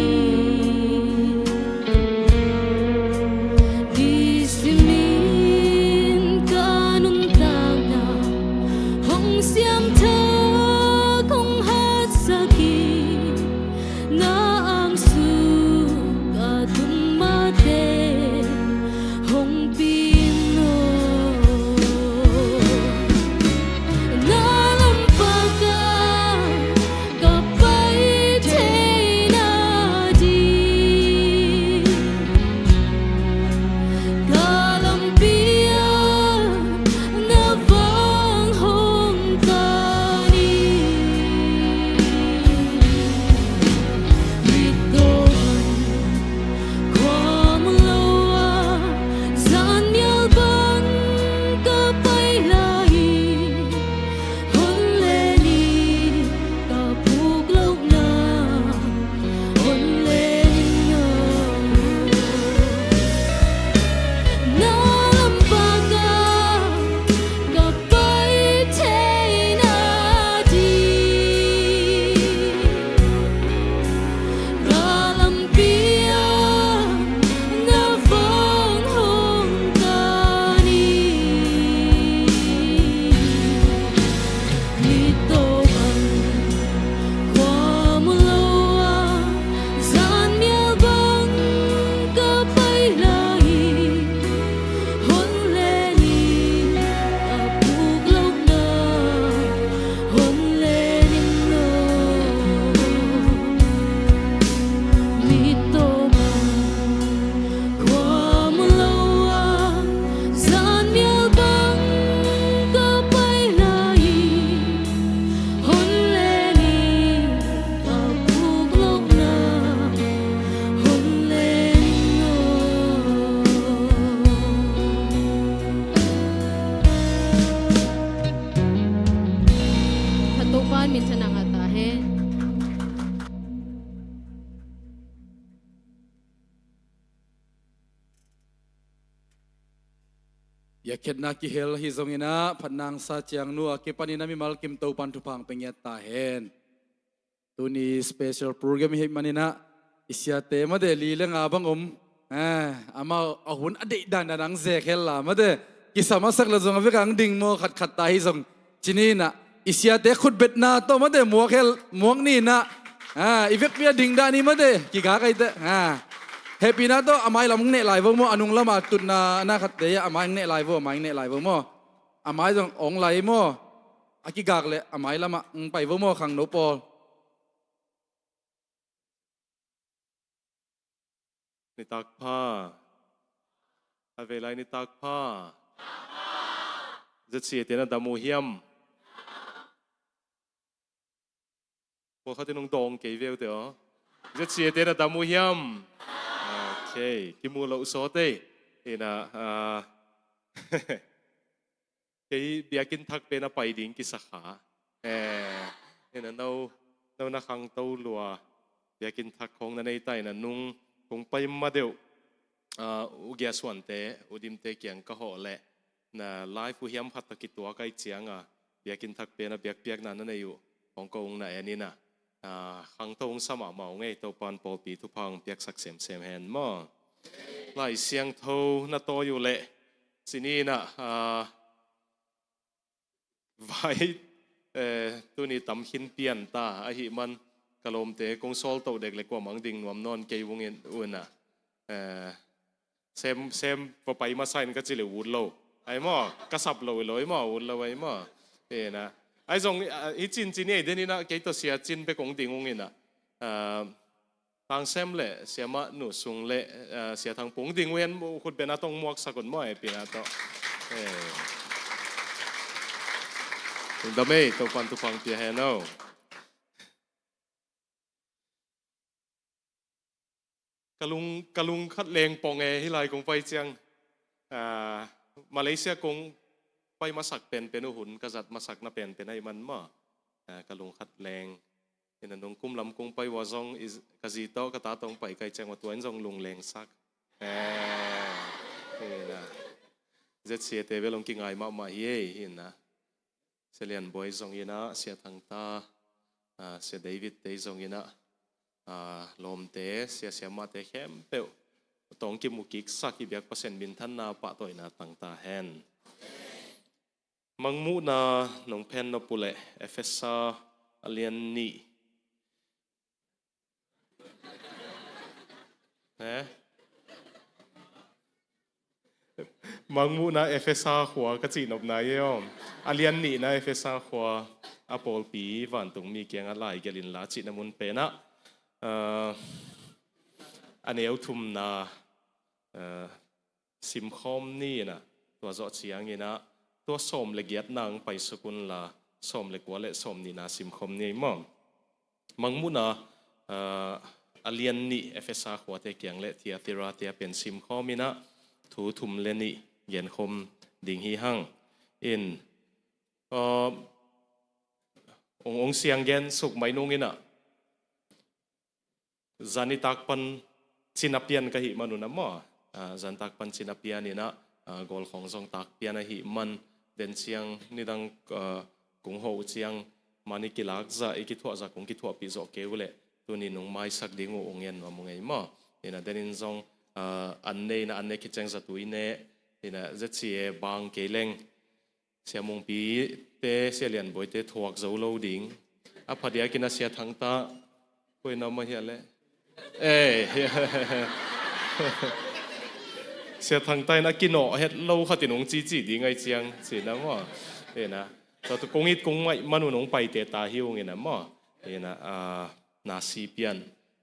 Ni simin ka nuntakna hong siamthak, hong hatsak hi. Na ang sung a tun mate hong pin aw. Na lampak a ka pai theina ding, ka lampi ah na vang hong kan hi. Ni tawh khuam lo a, zanmial bang ka pai lai hi. Hong len hi, ka puk lohna hong len hi aw. Na lampak a ka pai theina ding, ka lampi ah na vang hong kan hi. Ni tawh bang khuam lo a, zanmial bang ka pai lai hi. Hong len hi, ka puk lohna hong len hi aw. Ni tawh bang khuam lo a, zanmial bang ka pai lai hi. Hong len hi, ka puk lohna hong len hi aw. Kha Topa in minthanna ngah ta hen. Biakpiakna kihel ahi zongin ah, phatna hong sa ciang nu a kipanin a mimal kim Topan thupha hong pia ngiat ta hen. Tuni special program i hih manin ah, i siate mate li le nga bang om. Eh, amau a hun a deih dandan hong zek hen la mate. Kisa masak le zong a vek hong ding maw, khatkhat ta hi zong. Ci ni in ah, i siate khutbetna tawh mate muak hel, muak ni in ah. Ah, i vekpi a ding dah ni mate, kigak ai teh. Ah. Hehpihna tawh a mai lam hong neh lai vo maw, a nung lam a tutna na khatte ah a mai hong neh lai vo, a mai hong neh lai vo maw. A mai zong hong lai maw. A kigak leh a mai lam ah hong pai vo maw, khangno pawl. Nitak pha. A vei lai nitak pha. Zia siate na dam uh hiam? Pawlkhat in hong dawng kei veu te aw. Zia siate na dam uh hiam? Okay, kimu loh sawt ei. Ina, ah, kei biakinn thak pen a pai ding kisa kha. Eh, ina no, no na khangto lua. Biakinn thak khawng na nei ta ina nung kong pai ma deuh. Ah, U Gia Suante, U Dimte kiang ka hawh leh. Na live uh hiam khat tawh kituak ai cianga. Biakinn thak pen a biakpiakna na nei uh. Hong ko ung na en ina. Ah, khangto ung sa mahmah ung ei, Topan pawlpi thupha hong piaksak semsem hen maw. Lai Siangtho na tawi uh leh. Ci ni ina, ah, vai, eh, tuni tam khin pian ta, ahih man ka lawmte kong sawltoh dek le kuamah hong ding nuam nawn kei ung in uh ina. Eh, sem, sem va pai masa in ka ci le ut lo. Ai maw, ka sap lo i lo ai maw, ut lo ai maw. Ina. Ai zong, ah, hi cin cin ei den ina, kei tawh Sia Cin bek hong ding ung ina. Ah, Thang Sem le Siamah Nu Sung le, eh, Sia Thang Pung ding uh hen, khutbetna tawh hong muaksak un maw, hehpihna tawh. Eh. Lungdam ei, Topan thupha hong pia hen aw. Ka lung, ka lung khat leng pong e, hih lai kong pai ciang. Ah, Malaysia kong pai masak penpen uh hun, ka zat masakna penpen ahih man maw. Ah, ka lung khat leng. Ina nung kum lam kong pai ua zong, i z-, ka zi tawh, ka ta tawh hong pai kai ciang ua tua in zong lungleng sak. Eh, ina. Zia siate bel hong kingai mahmah hi ei, ina. Sia Lian Buai zong ina, Sia Thang ta. ah, Sia David te zongin ah, ah, lawmte, sia siamahte khempeuh tawng kimu kiksak i biak Pasian minthanna pahtawina tang ta hen. Mangmuhna nong phen nop uh leh Efesa a lian nih. Eh? Mangmuhna Efesa khua ka cihnopna hi om. A lian nihna Efesa khua a pawlpi vantungmi kiangah lai gelh inla cihna mun penah, ah, a neu thumna, ah, simkhawm ni inah, tua zawh cianginah tua sawm le giatna ang paisuk unla, sawm le kua le sawm nihna simkhawm ni maw. Mangmuhna, ah, a lian nih Efesa khuate kiang le Thiatira te a pen simkhawm inah thu thum le nih genkhawm ding hi hang. In, ah, ong, ong siang gen suk mai nung inah, zan i tak pan cina pian ka hih man un a maw. Ah, zan tak pan cina pian inah, ah, gol khawng zong tak pian ahih man, den ciang nidang, ah, kung hawh uh ciang mani kilak zah, i kithuah zah kung kithuahpih zawh kei uh leh tuni nung maisak ding uh ong en nuam uh ngei maw. Inah denin zong, ah, an ne inah an ne khit ciang zatui ne, inah zecia bang kei leng Sia Mungpi te, Sia Lian Bawi te thuak zo lo ding. A phadiakin a Sia Thangta, koi na mah hiah le. Eh, Sia Thangta in a kinawh het lo khatin ong cici ding ai ciang, cina maw. Inah, tua tu kong it kong ngaih man un ong paite ta hi ung inah maw. Inah, ah, na si pian,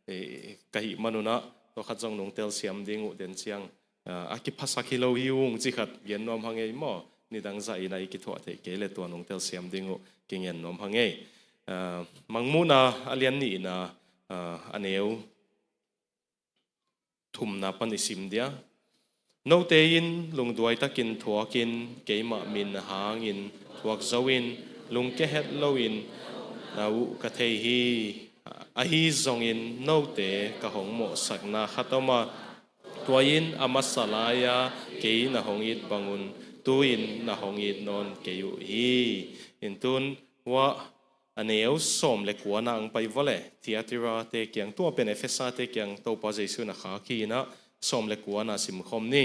eh, ka hih man unah, tua khat zong nung telsiam ding uh den ciang, ah, a kiphasak hi lo hi ung ci khat gen nuam hang ei maw. Nidang zah inah i kithuah theih kei le tua nung telsiam ding uh kingen nuam hang ei. Ah, Mangmuhna a lian nihna, ah, a neu thumna pan i sim dia. Note in lungduai takin thuakin keimah min hangin thuak zo in lungkia het loin na uh ka thei hi. Ahi zongin note ka hong mawhsakna khat om a, tua in a masa lai-a kei na hong it bangun tu-in na hong it nawn kei uh hi. In tun uah a neu sawm le kuana ang pai vua le Thiatira te kiang, tua pen Efesa te kiang Topa Jesu in a khak hi inah, sawm le kuana simkhawm ni.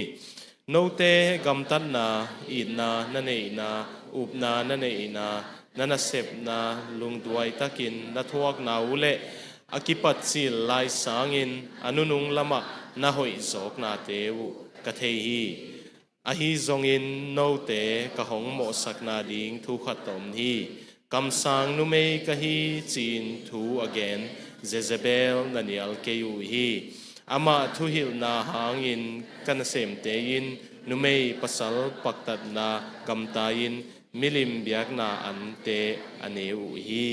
Note gamtatna, itna na neihna, upna na neihna, na nasepna lungduai takin na thuakna uh le a kipat cil lai sangin a nunung lamah na hoih zawknate uh ka thei hi. Ahi zongin note ka hong mawhsakna ding thu khat om hi. Kamsang numei ka hi ci-in thu a gen Jezebel na nial kei uh hi. Amah thuhilhna hangin ka nasemte in numei pasal paktatna gamta-in milim biakna ante a ne uh hi.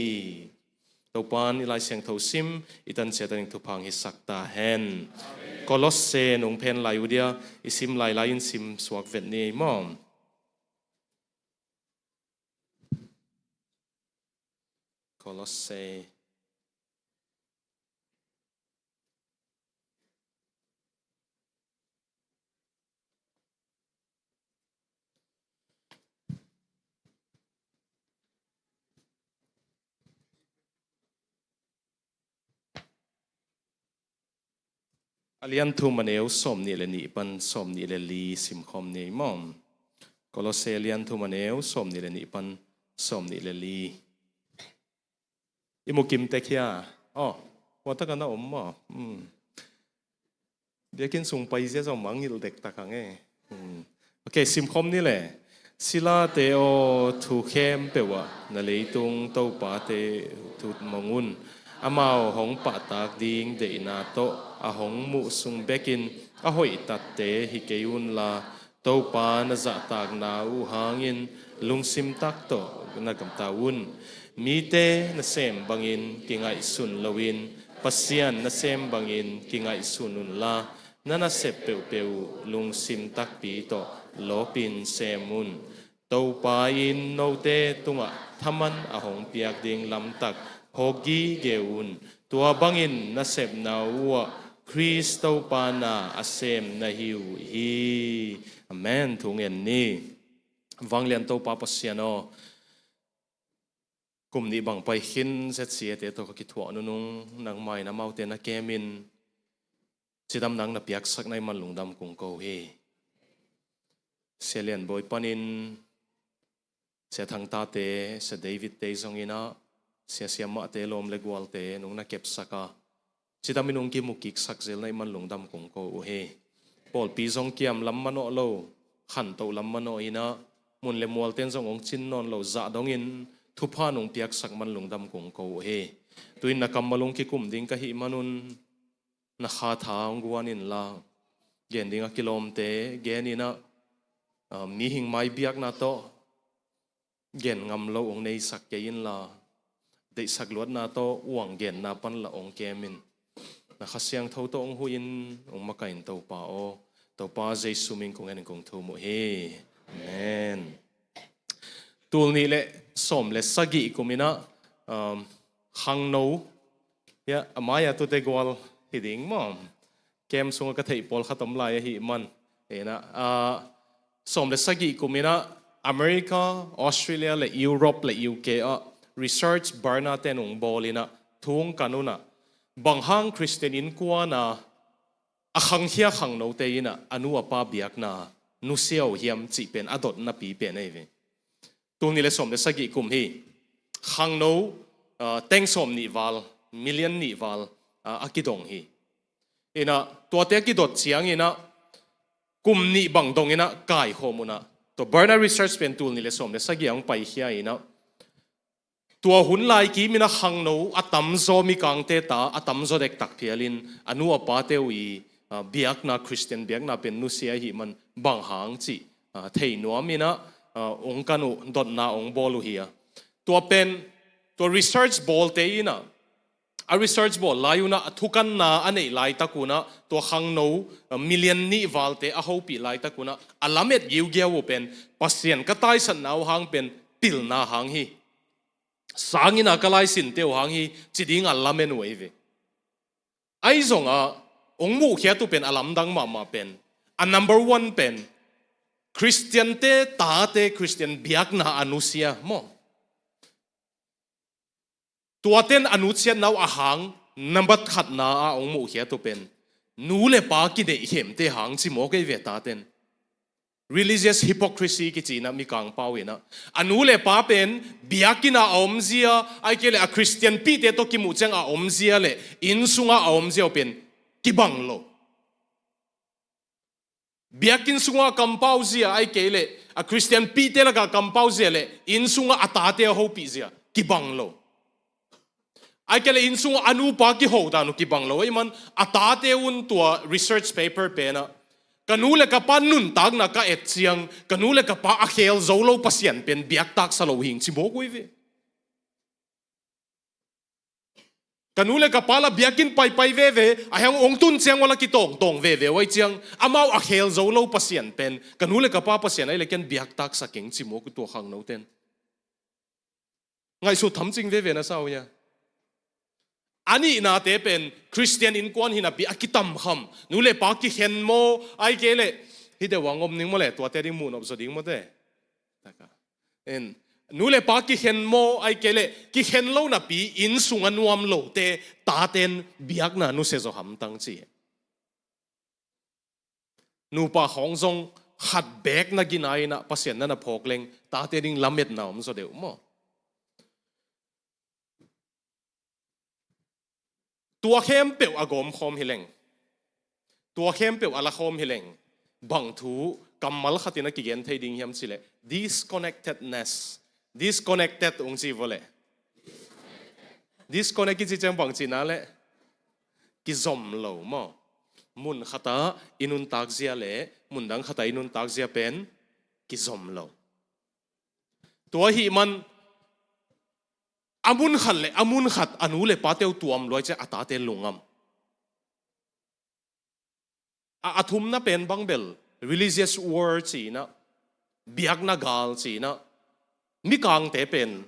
Topa'n i Lai Siangtho sim i tan ciat a ding thupha hong hisak ta hen. Kolosse nung phen lai uh dia, i sim lai lai-in sim suak vet ni ei maw. Kolosse. A lian thum a neu sawm nih le nih pan sawm nih le li simkhawm ni ei maw. Kolosse a lian thum a neu sawm nih le nih pan sawm nih le li. I mu kim tek hia? Oh, tua tak a na om maw. Hmm. Biakinn sung pai zia zong mangngilh dektak hang e. Hmm. Ok, simkhawm ni le. Silate aw, thu khempeuh ah na leitung topate thut mong un. Amau hong pahtak ding deihna tawh a hong muh sung bekin a hoihtatte hi kei unla, Topa na zahtakna uh hangin lungsim tak tawh na gamta un. Mite nasem bangin kingaihsun loin, Pasian nasem bangin kingaihsun unla, na nasep peuhpeuh uh lungsim takpi tawh lawpin sem un. Topa in note tungah thaman a hong piak ding lamtak phawk gige un. Tua bangin nasepna uh ah Khrist Topa na a sem na hi uh hi. Amen. Thu ngen ni. Vanglian Topa Pasian aw, Kum nih bang pai khin Z C A te tawh ka kithuah nunung nangmah in amaute na kem in cidam nang na piaksak na hih man lungdam kong ko hi. Sia Lian Bawi panin Sia Thang Tate, Sia David te zong in ah, Sia Siam Mahte lawm le gualte nung na kepsak a, cidam in hong kimu kiksak zel na hih man lungdam kong ko uh hi. Pawlpi zong kiam lam manawh lo, khantoh lam manawh in ah, mun le mualte'n zong hong cin nawn lo zah dongin thupha nong piaksak man lungdam kong ko uh hi. Tu-in na kammal hong kikum ding ka hih manun na kha tha hong guan inla, gen ding a kilawmte gen in ah, ah, mihing mai biakna tawh gen ngam lo hong neisak kei inla, deihsak luatna tawh uang genna pan lah hong kem in. Na Kha Siangtho tawh hong huh in, hong makaih in Topa aw. Topa Jesu min kong en in kong thum uh hi. Amen. Tul nih le sawm le sagih kum in ah, um, khangno, ya, a mai-ah tute gual hi ding maw? Kem sungah ka theih pawlkhat om lai ahih man. Hi in ah, ah, sawm le sagih kum in ah America, Australia le Europe le U K ah research barna te nung bawl in ah thu hong kan un ah, bang hang Christian innkuan a a khangkhia khangnote in ah a nu a pa biakna nusia uh hiam cih pen a dotnapi pen ahi ve. Tul nih le sawm le sagih kum hi. Khangno, ah, teng sawm nih val, million nih val, ah, a kidong hi. In ah tuate a kidot ciang in ah kum nih bang dong in ah kaikhawm un ah, tua barna research pen tul nih le sawm le sagih ah hong paikhia in ah, tua hun lai kim in ah khangno a tamzaw, mikangte ta a tamzaw dektak phial in a nu a pate uh i, ah, biakna, Christian biakna pen nusia ahih man bang hang cih, ah, thei nuam in ah, ah, hong kan uh, dotna hong bawl uh hi a. Tua pen, tua research bawlte in ah, a research bawl lai un ah a thukanna a neih laitak un ah, tua khangno, ah, million nih valte a hopih laitak un ah, a lamet giugiau uh pen Pasian ka taisatna uh hang pen pilna hang hi. Sanginn a ka laisinte uh hang hi ci ding a lamen uh ahi ve. Ahi zongah hong muhkhiat uh pen a lamdang mahmah pen, a number one pen, Christian-te tate Christian biakna a nusia maw? Tuate'n a nusiatna uh a hang number khatna ah hong muhkhiat uh pen nu le pa kineihkhemte hang ci mawk ahi ve, tate'n. Religious hypocrisy kici in ah, mikang pau in ah, a nu le pa pen biakinn ah a omzia, ahih kei leh a Christian pihte tawh kimuh ciang a omzia le inn sungah a omzia uh pen kibang lo. Biakinn sungah a kampau zia, ahih kei leh a Christian pihte lakah a kampau zia le inn sungah a tate a hopih zia kibang lo. Ahih kei leh inn sungah a nupa kiho dan uh kibang lo ahih man, a tate un tua research paper pen ah, ka nu le ka pa nuntakna ka et ciang ka nu le ka pa a khel zo lo Pasian pen biaktaksa lo hing ci mawk uh hi ve. Ka nu le ka pa lah biakinn paipai veve, a hiang hong tun ciang uh lah kitawngtawng veve uh ahih ciang, amau a khel zo lo Pasian pen ka nu le ka pa Pasian ahih leh ken biaktaksa keng ci mawk uh tua khangnote'n. Ngaihsut tham cing veve na sa uh hia? A nihnate pen Christian innkuan hi napi a kitamkham, nu le pa kikhen maw, ahih kei leh, hih deuh ah hong om ning maw le, tuate ding muh nop zaw ding maw te. Taka. En, nu le pa kikhen maw, ahih kei leh kikhen lo napi inn sungah nuam lote tate'n biakna nusia zaw hamtang ci. Nupa khawng zong khat beek na gina in ah Pasian na na phawk leng tate ding lametna om zaw deuh maw? Tua khempeuh a gawmkhawm hi leng, tua khempeuh a lakhawm hi leng, bang thu kammal khat in a kigen thei ding hiam cih leh disconnectedness. Disconnected hong ci vua leh, disconnect kici ciang bang cihna leh kizom lo maw? Mun khat ah i nuntak zia le mun dang khat ah i nuntak zia pen kizom lo. Tua ahih man a mun khat le a mun khat a nu le pate uh tuam lua ahih ciang a tate lungngam. A, a thumna pen bang bel religious war ci in ah, biakna gal ci in ah, mikangte pen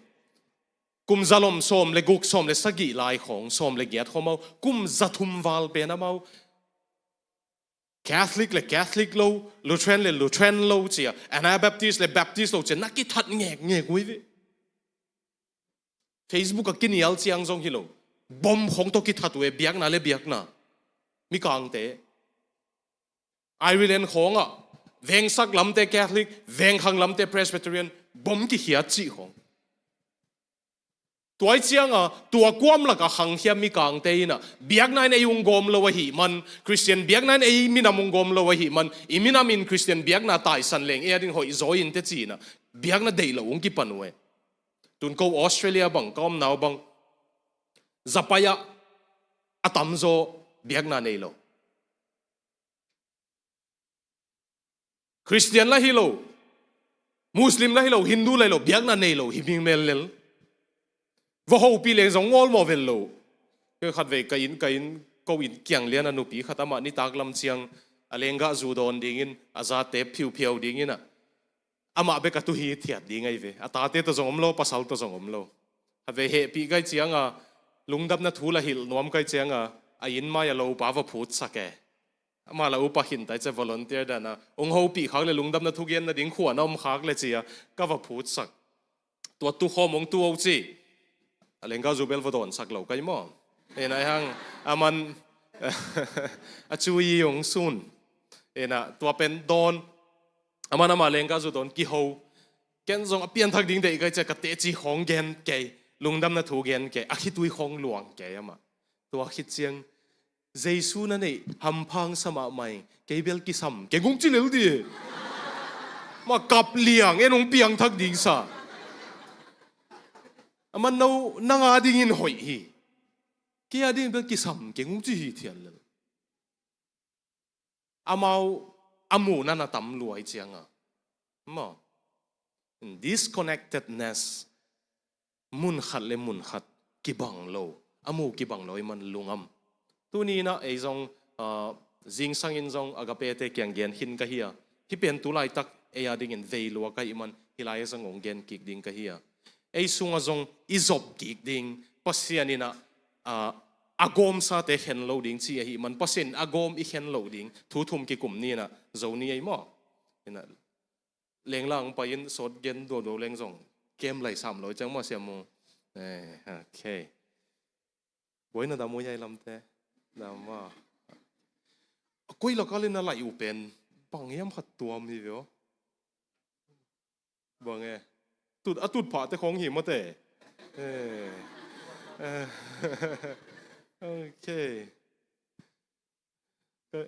kum zalom sawm le guk, sawm le sagih lai khawng, sawm le giat khawng amau, kum za thum val pen amau Catholic le Catholic lo, Lutheran le Lutheran lo ci a, Anabaptist le Baptist lo ci a, na kithat ngekngek uh hi ve. Facebook a kinial ciang zong hi lo. Bom khong tawh kithat uh e, biakna le biakna. Mikangte. Ireland khawngah vengsak lamte Catholic, vengkhang lamte Presbyterian, bom kikhiat cih khong. Tua ih cianga tua kuam lakah khangkhia mikangte inah biakna in ei ung gawm lo ahih man, Khristian biakna in ei minam ung gawm lo ahih man, i minam in Khristian biakna taisan leng ei a ding hoih zaw in te ci inah biakna deih lo ung kipan uh e. Tun ko Australia bang ka omna uh bang zapai ah a tamzaw biakna nei lo. Khristian la hi lo, Muslim la hi lo, Hindu la hi lo, biakna nei lo hi ming mel lel. Va hopih leng zong ngawl mawh vel lo. Kei khatvei ka inn, ka inn, ko inn kiang lian a nupi khat amah nitak lam ciang a lenggah zu dawn dingin a zate phiuphiau dingin ah amah bek a tu hithiat ding ahi ve. A tate tawh zong om lo, pasal tawh zong om lo. Khatvei hehpih kai cianga lungdamna thu la hilh nuam kai cianga a inn mai a lopa va phutsak e. Amah la upa khintai cia volunteer dana ung hopih khak le lungdamna thugen nading khua na om khak le cia ka va phutsak. Tua tukhawm ung tu o ci. A lenggah zu bel va dawnsak lo kai maw? Ena hang a man a cu i ung sun. Ena tua pen dawn a man amah lenggah zu dawn kiho. Ken zong a pianthak ding deih kai cia ka teci khawng gen kei, lungdamna thu gen kei, a khitui khawng luang kei amah. Tua khit ciang Jesu na neih hamphang sa mahmah ing, kei bel kisam keng ung ci lel di. Ma kap liang en ung piangthak ding sa. A man no nang a dingin hoih hi. Kei a dingin bel kisam keng ung ci hithiat lel. Amau a muhna na tam lua i cianga maw? Disconnectedness, mun khat le mun khat kibang lo, a mu kibang lo i man lungam. Tuni inah ei zong ah, zingsangin zong Agape te kiang gen khin ka hi a, hih pen tu laitak ei a dingin vei lua ka hih man hih lai a zong hong gen kik ding ka hi a, ei sungah zong i zop kik ding Pasian inah ah, a gawmsate khen lo ding ci ahih man Pasian a gawm i khen lo ding thu thum kikum ni inah zo ni ei maw? Inah lenglang pai in sawt gen duauduau leng zong kem lai sam lo i ciang maw siam mu? Eh, okay. Buaina dam uh hiai lamte dam maw? A koi lakal in a laih uh pen bang hiam khat tuam hi veo. Bang e? Tut, a tut phah te khong hi mate. Eh. Eh. Okay. Ka,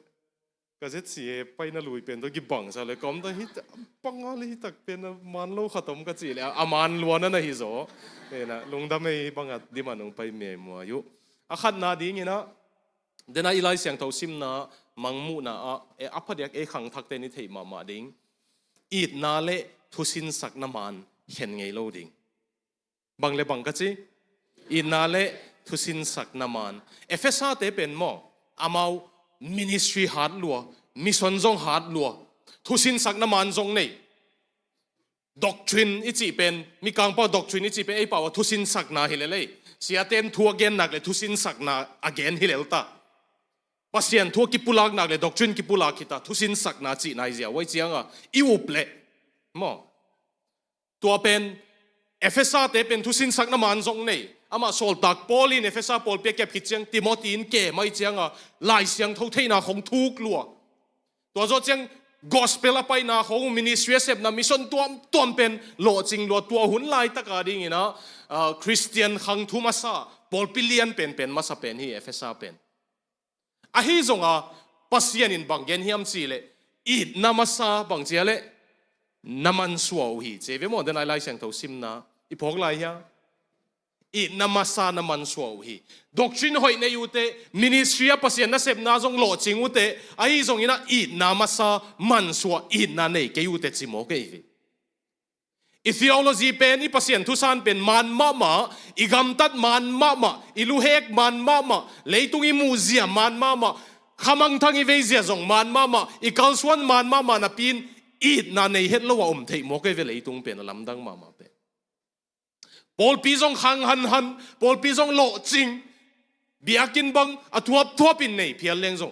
ka zet si e paina lui pen to kibang sa le kom ta hi ta, panga le hi tak pen a man lo khat om ka ci le a man luan a na hi zo. Ena lungdam ei banga diman ung pai me mua yu. A khatna ding ina dena i Lai Siangtho simna mangmuhna ah e a phadiak ei khangthakte ni theih mahmah ding. Itna le thusinsakna man khen ngei lo ding. Bang le bang ka ci? Itna le thusinsakna man. Efesa te pen maw? Amau ministry hat lua, mission zong hat lua, thusinsakna man zong nei. Doctrine i cih pen, mikangpa doctrine i cih pen ei pau a thusinsakna hi lel ei. Siaten thu a gen nak le thusinsakna a gen hi lel ta. Pasian thu a kipulak nak le doctrine kipulak hi ta, thusinsakna cihna hi zia uai cianga i up le maw? Tua pen Efesa te pen thusinsakna man zong nei. Amah sawltak Paul in Efesa pawlpi a kep khit ciang Timothy in ke mai cianga Lai Siangtho theihna khong thuk lua. Tua zawh ciang gospel a paina khong ministry a sepna mission tuamtuam pen lawhcing lua. Tua hun laitaka dingina ah, Khristian khang thu masa pawlpi lian penpen masa pen hi Efesa pen. Ahi zonga Pasian in bang gen hiam cih leh itna masa bang cia leh na mansuah uh hi. Cia ve maw, den ai Lai Siangtho simna i phawk lai hia? Itna masa na mansuah uh hi. Doctrine hoih nei uhte, ministry a Pasian nasepna zong lawhcing uhte, ahi zongina itna masa mansuah, itna nei kei uhte ci maw kei hi. I theology pen, i Pasian thusan pen man mahmah, i gamtat man mahmah, i luhek man mahmah, leitung i muhzia man mahmah, khamangthang i veizia zong man mahmah, i kalsuan man mahmah napi-in itna nei het lo a om theih maw kei ve leitung pen a lamdang mahmah pen. Pawlpi zong khang hanhan, pawlpi zong lawhcing, biakinn bang a thuapthuapin nei phial leng zong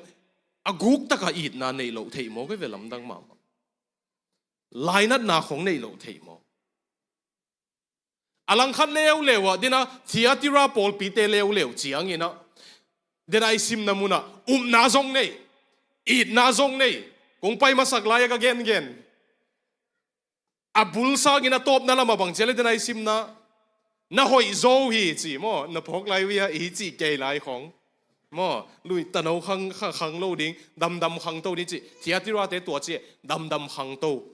a guktaka itna neih loh theih maw kei ve lamdang mahmah. Lainatna khong neih loh theih maw? A langkhat leuleu ah, dena Thiatira pawlpite leuleu ciangin ah, dena i simna munah upna zong nei, itna zong nei. Kong pai masak lai-a ka gengen, a bul sangin a tawpna lamah bang ci a le, dena i simna, na hoih zo hi ci maw, na phawk lai uh hia i cih kei lai khong maw, lui tano khang, kha-, khang lo ding, damdam khangto ding ci. Thiatirate tua ci, damdam khangto.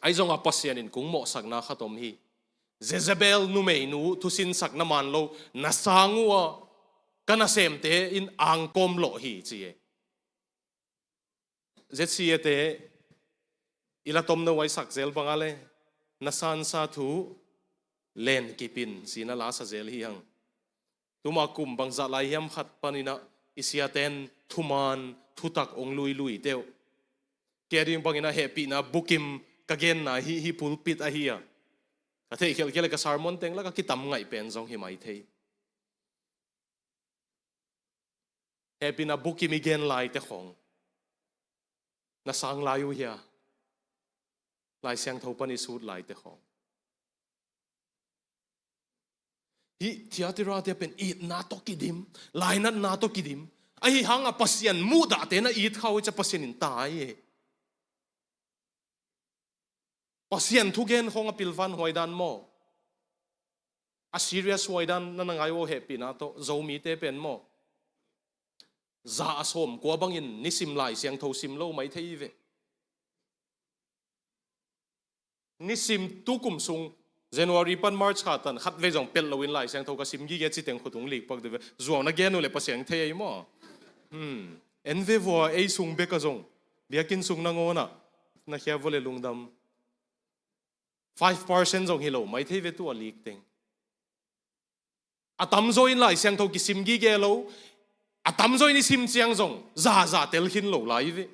Ahi zongah Pasian in kong mawhsakna khat om hi. Jezebel numeinu thusinsakna man lo na sang uh ah ka nasemte in angkawm lawh hi ci e. Zet si ete, i la tomno a i sak zel banga le, na sansa thu len kipin sina la sa zel hi hang. Tuma kum bangzah lai hiam khat paninah i siaten thuman thutak ong luilui teuh. Kei a ding banginah hehpihna bukim ka genna hi, hi pulpit ahi a. Ka theih khialh khialh le ka sermon teng la ka kitam ngaih pen zong hi mai thei. Hehpihna bukim i gen laite khong na sang lai uh hia? Lai Siangtho pan i sut laite khong. Hih Thiatirate pen itna tawh kidim, lainatna tawh kidim. Ahi hanga Pasian muhdahte na it kha uh cia Pasian in tai e. Pasian thugen khong a pilvan huai dan maw? A serious huai dan na na ngai uh hehpihna tawh Zomite pen maw? Za a sawm kua bangin nisim Lai Siangtho sim lo mai thei ve. Nisim tukum sung January pan March kha tan khat vei zong pelh loin Lai Siangtho ka sim gige citeng khutung likpak de ve. Zuang na gen uh le Pasian thei ei maw? Hmm. En ve vua ei sung beka zong. Biakin sung nangawnah na khia vua le lungdam. Five percent zong hi lo mai thei ve tu a lik teng. A tamzaw in Lai Siangtho kisim gige lo. A tamzaw in i sim ciang zong zaza tel khin lo lai ve.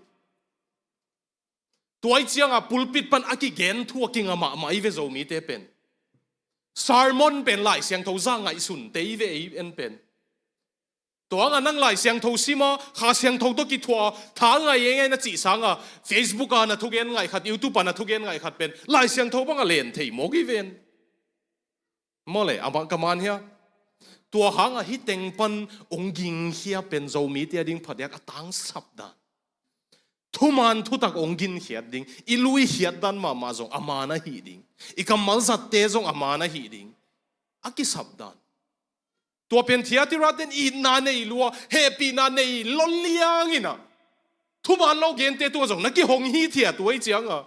Tuai cianga pulpit pan a kigen thu a kinga mahmah i ve Zomite pen. Sermon pen Lai Siangtho za ngaihsun te i ve ei en pen. Tuanga nang Lai Siangtho sima, Kha Siangtho tawh kithua, tha ngai e ngai na cih sanga, Facebook a na thugen ngaih khat, YouTube a na thugen ngaih khat pen Lai Siangtho banga len thei mawk i ven. Maw le, amah ka man hia? Tua hanga hih teng pan ong gingkhia pen Zomite a ding phadiak a tangsap dan. Thuman thutak ong ginkhiat ding, i lui khiat dan mahmah zong a man ahi ding. I kammal zatte zong a man ahi ding. A kisap dan. Tua pen Thiatira ten itna nei lua, hehpihna nei lol liangin ah. Thuman lo gente tua zong na kihong hi thiat uh ei cianga.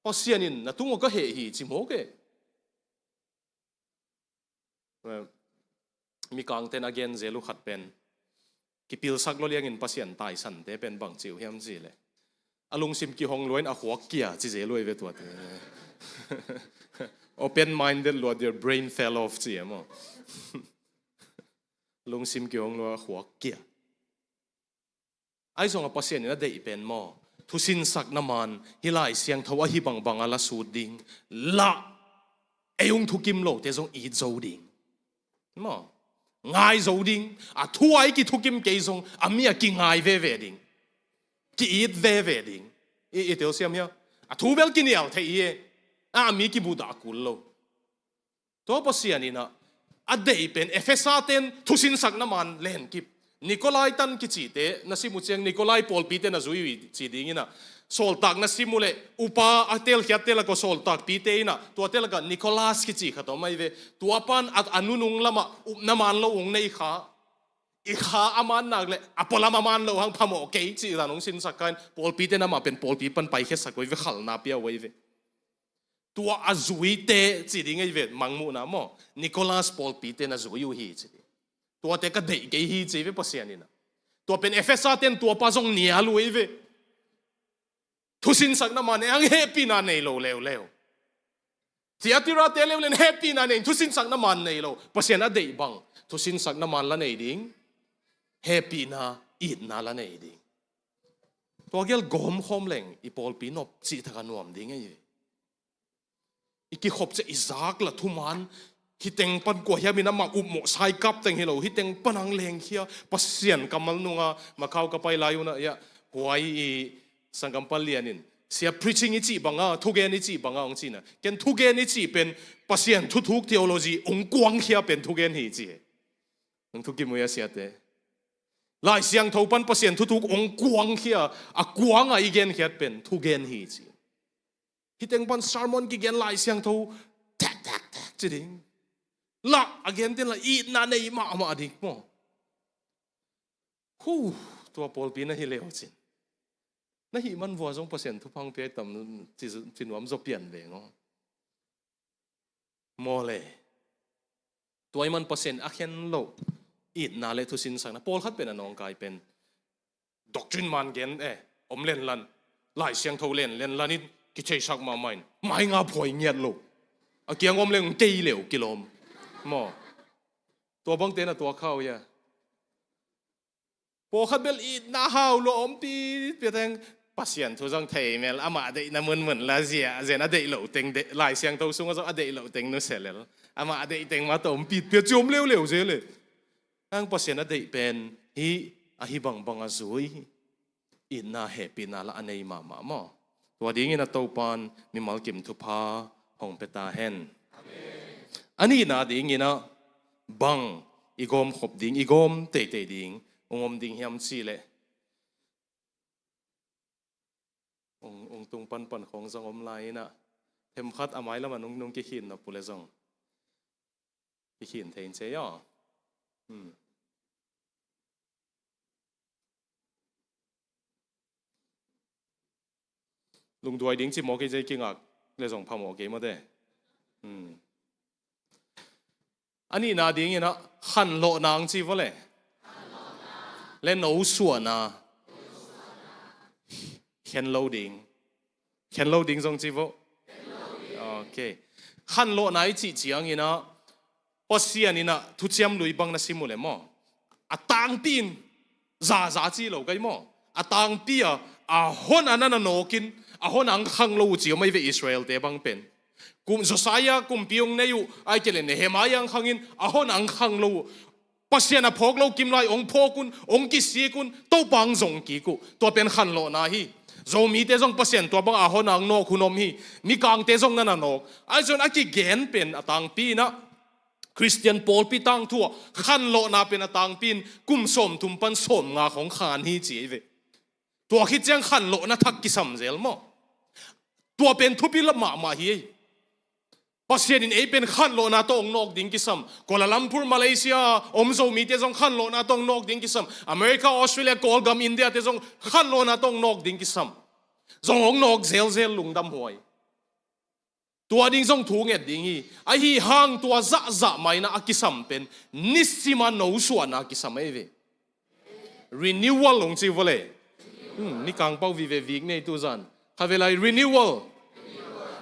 Pasian in na tungah ka heh hi ci mawk e. Mikangten a gen zel uh khat pen kipilsak lo liangin Pasian taisante pen bang ci uh hiam ci le, a lungsim kihong luain a khuak kia ci zel uh ei ve tuate. Open minded lua, their brain fell off ci e maw? Lungsim kihong lua a khuak kia. Ahi zongah Pasian in a deih pen maw, thusinsakna man hi Lai Siangtho ahi bangbang a la sut ding, la ei ung thukim lote zong it zo ding maw, ngai zo ding. A thu a i kithukim kei zong a mi a kingai veve ding, ki-it veve ding. I, i telsiam hia? A thu bel kinial thei hi e, a mi kibudah kul lo. Tua Pasian in ah a deih pen Efesa ten thusinsakna man lenkip. Nikolai tan kicite na sim uh ciang Nikolai pawlpite na zui uh hi ci dingin ah, sawltak na sim uh le upa a telkhiatte lak uh sawltakpite in ah tuate lakah Nikolas kici khat om ahi ve. Tua pan a, a nunung lamah upna man lo ung nei kha. I kha a man nak le a pualam a man lo hang phamawh kei cih dan hong sinsak kha in pawlpite na mah pen pawlpi pan paikhiasak uh ahi ve, khalna pia uh ahi ve. Tua a zuite ci ding ahi ve, mangmuhna maw? Nikolas pawlpite na zui uh hi ci ding. Tuate ka deih kei hi ci ve Pasian in ah. Tua pen Efesa ten tuapa zong nial uh ahi ve. Thusinsakna man ei ang hehpihna nei lo leuleu. Thiatirate leuleu in hehpihna nei, thusinsakna man nei lo. Pasian a deih bang thusinsakna man la nei ding. Hehpihna, itna la nei ding. Tua gel gawmkhawm leng i pawlpi nop cih thak a nuam ding ahi ve. I kikhop ciah i zak la thuman, hih teng pan kua hiam in amah upmawh saikap teng hi lo, hih teng pan ang lengkhia, Pasian kammal nunga Macau ka pai lai un ah, huai i sanggam palian in Sia, preaching i cih banga, thugen i cih banga hong cihna. Ken thugen i cih pen Pasian thuthuk theology hong kuangkhia pen thugen hi ci. Hong thukim uh a, siate. Lai Siangtho pan Pasian thuthuk hong kuangkhia, a kuanga i genkhiat pen thugen hi ci. Hih teng pan sermon kigen, Lai Siangtho thek thek thek ci ding. Lah a gen ten lah itna nei mahmah ding maw. Hu, tua pawlpi na hi leucin, na hih man vua zong Pasian thupha hong pia tam ci, ci nuam zaw pian veng aw. Maw le. Tua ahih man Pasian a khen loh itna le thusinsakna, pawlkhat pen a nawngkai pen doctrine man gen, eh, om lenlan, Lai Siangtho len lenlan in kitheisak mahmah in, mai nga phuai ngiat lo, a kiang om leng kei leu kilawm. Maw. Tua bangte na tuak kha uh hia? Pawlkhat bel itna hau lua om pi, pi teng, Pasian thu zong thei mel, amah deihna munmun la zia, zen a deih loh teng deih, Lai Siangtho sungah zong a deih loh teng nusia lel. Amah a deih teng mah tawh om pi, pi a ci om leuleu zel e. Nang Pasian a deih pen hih ahi bangbang a zui, itna hehpihna lah a nei mahmah maw. Tua dingin a Topan mimal kim thupha hong pia ta hen. A nihna dingin ah bang i gawmkhop ding, i gawm teitei ding hong om ding hiam cih leh, hong, hong tung panpan khawng zong om lai in ah, themkhat a mailam ah nung, nung kikhin nop uh leh zong kikhin thei in ci aw. Hmm. Lungduai ding ci mawk ei, zei kingak le zong phamawh kei mawte. Hmm. A nihna dingin ah khanlawhna ang ci vawle. Le nosuahna. Khen lo ding. Khen lo ding zong ci vawh. Ok. Khanlawhna i cih ciangin ah Pasian in ah thuciam lui bang na sim uh leh maw, a tangpi in, zaza ci lo kai maw, a tangpi a, a hon a na na nawk in, a hon a ang khang lo uh ci om ahi ve Israel-te bang pen. Kum, Josiah kumpi hong nei uh, ahih kei leh Nehemiah ang khang in, a hon a ang khang lo uh. Pasian a phawk lo kim lai hong phawk un, hong kisik un, Topa ang zong kik uh. Tua pen khanlawhna hi. Zomite zong Pasian tua bang a hon a ang nawk hun om hi. Mikangte zong na na nawk. Ahi zong a kigen pen a tangpi in ah Khristian pawlpi tangthu ah khanlawhna pen a tangpi in kum sawmthum pan sawmnga khawng khan hi ci ahi ve. Tua khit ciang khanlawhna thak kisam zel maw. Tua pen thupi lap mahmah hi. Pasian in ei pen khanlawhna tawh hong nawk ding kisam. Kuala Lumpur, Malaysia om Zomite zong khanlawhna tawh hong nawk ding kisam. America, Australia, Kawlgam, India-te zong khanlawhna tawh hong nawk ding kisam. Zong hong nawk zelzel, lungdam huai. Tua ding zong thu nget ding hi. Ahi hang tua zahzah mah in ah a kisam pen nisim a nosuahna kisam ahi ve. Renewal hong ci vawle. Hmm, ni kangpau vive vik nei tu zan. Kha ve lai, renewal.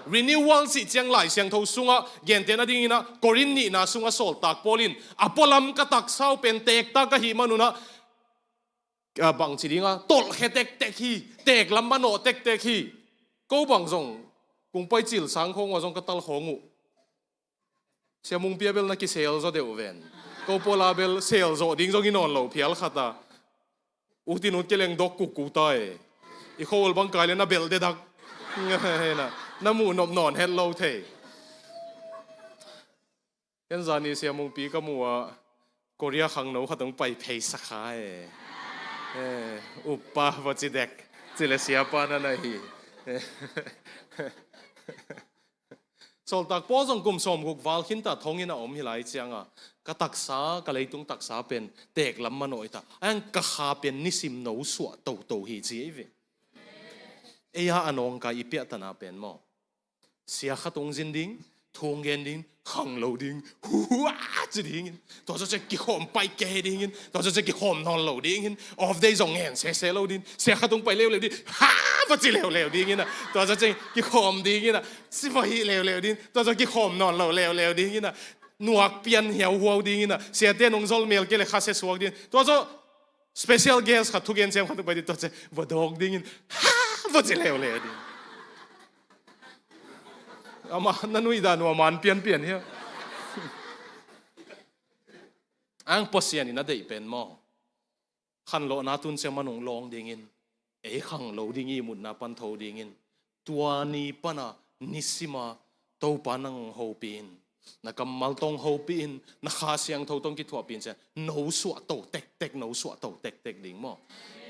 Renewal cih ciang Lai Siangtho sungah gentehna dingin ah Korin nihna sungah sawltak Paul in, a pualam ka taksa uh pen teektak ahih man un ah, a, bangci ding a, tolhkhia tektek hi, teeklam manawh tektek hi. Ko bang zong kung pai cil sang khawng uh a zong ka tal khawng uh. Sia Mungpi a bel na kisel zaw deuh ven. Ko Paula bel sel zawh ding zong hi nawn lo phial khat a. Ut in ut kei leng dok kukku ta e. I khua-ul bang kai le na belh dedak. Na, na muh nop nawn het lo thei. Ken zani Sia Mungpi ka muh a, Korea khangno khat hong pai phei sakha e. Eh, uppa va ci dek. Ci le siapa na na hi. Eh. Sawltak Paul zong kum sawmguk val khinta thonginn a om hi lai cianga, ka taksa, ka leitung taksa pen teeklam manawh hi ta. Ahi hang ka kha pen nisim nosuah toto hi ci ei ve. Ei a a nawngkai i piahtana pen maw, sia khat hong zin ding, thu hong gen ding, khang lo ding, hua ci dingin. Tua zawh ciang kikhawm pai kei dingin. Tua zawh ciang kikhawm nawn lo dingin. Off day zong ngen sese lo ding. Sia khat hong pai leuleu ding. Ha! Va ci leuleu dingin a. Tua zawh ciang kikhawm dingin a. Si va hih leuleu ding. Tua zawh kikhawm nawn lo leuleu dingin a. Nuak pian hiauhuau dingin a. Siate nong zol mel kei le kha sia suak ding. Tua zawh special guest khat, thugen sem khat hong pai ding, tua ciang va dawk dingin, ha! Va ci leuleu ding. Amah na nuih dan uh a man pianpian hia. Ahi hang Pasian in a deih pen maw, khanlawhna tun ciang man hong lawng dingin, ei khang lo ding ihmutna pan tho dingin, Tua ni pana nisima Topa nang hong hopih in, na kammal tawh hong hopih in, na Kha Siangtho tawh kithuahpih in ci-a no suah to tektek, no suah to tektek ding maw.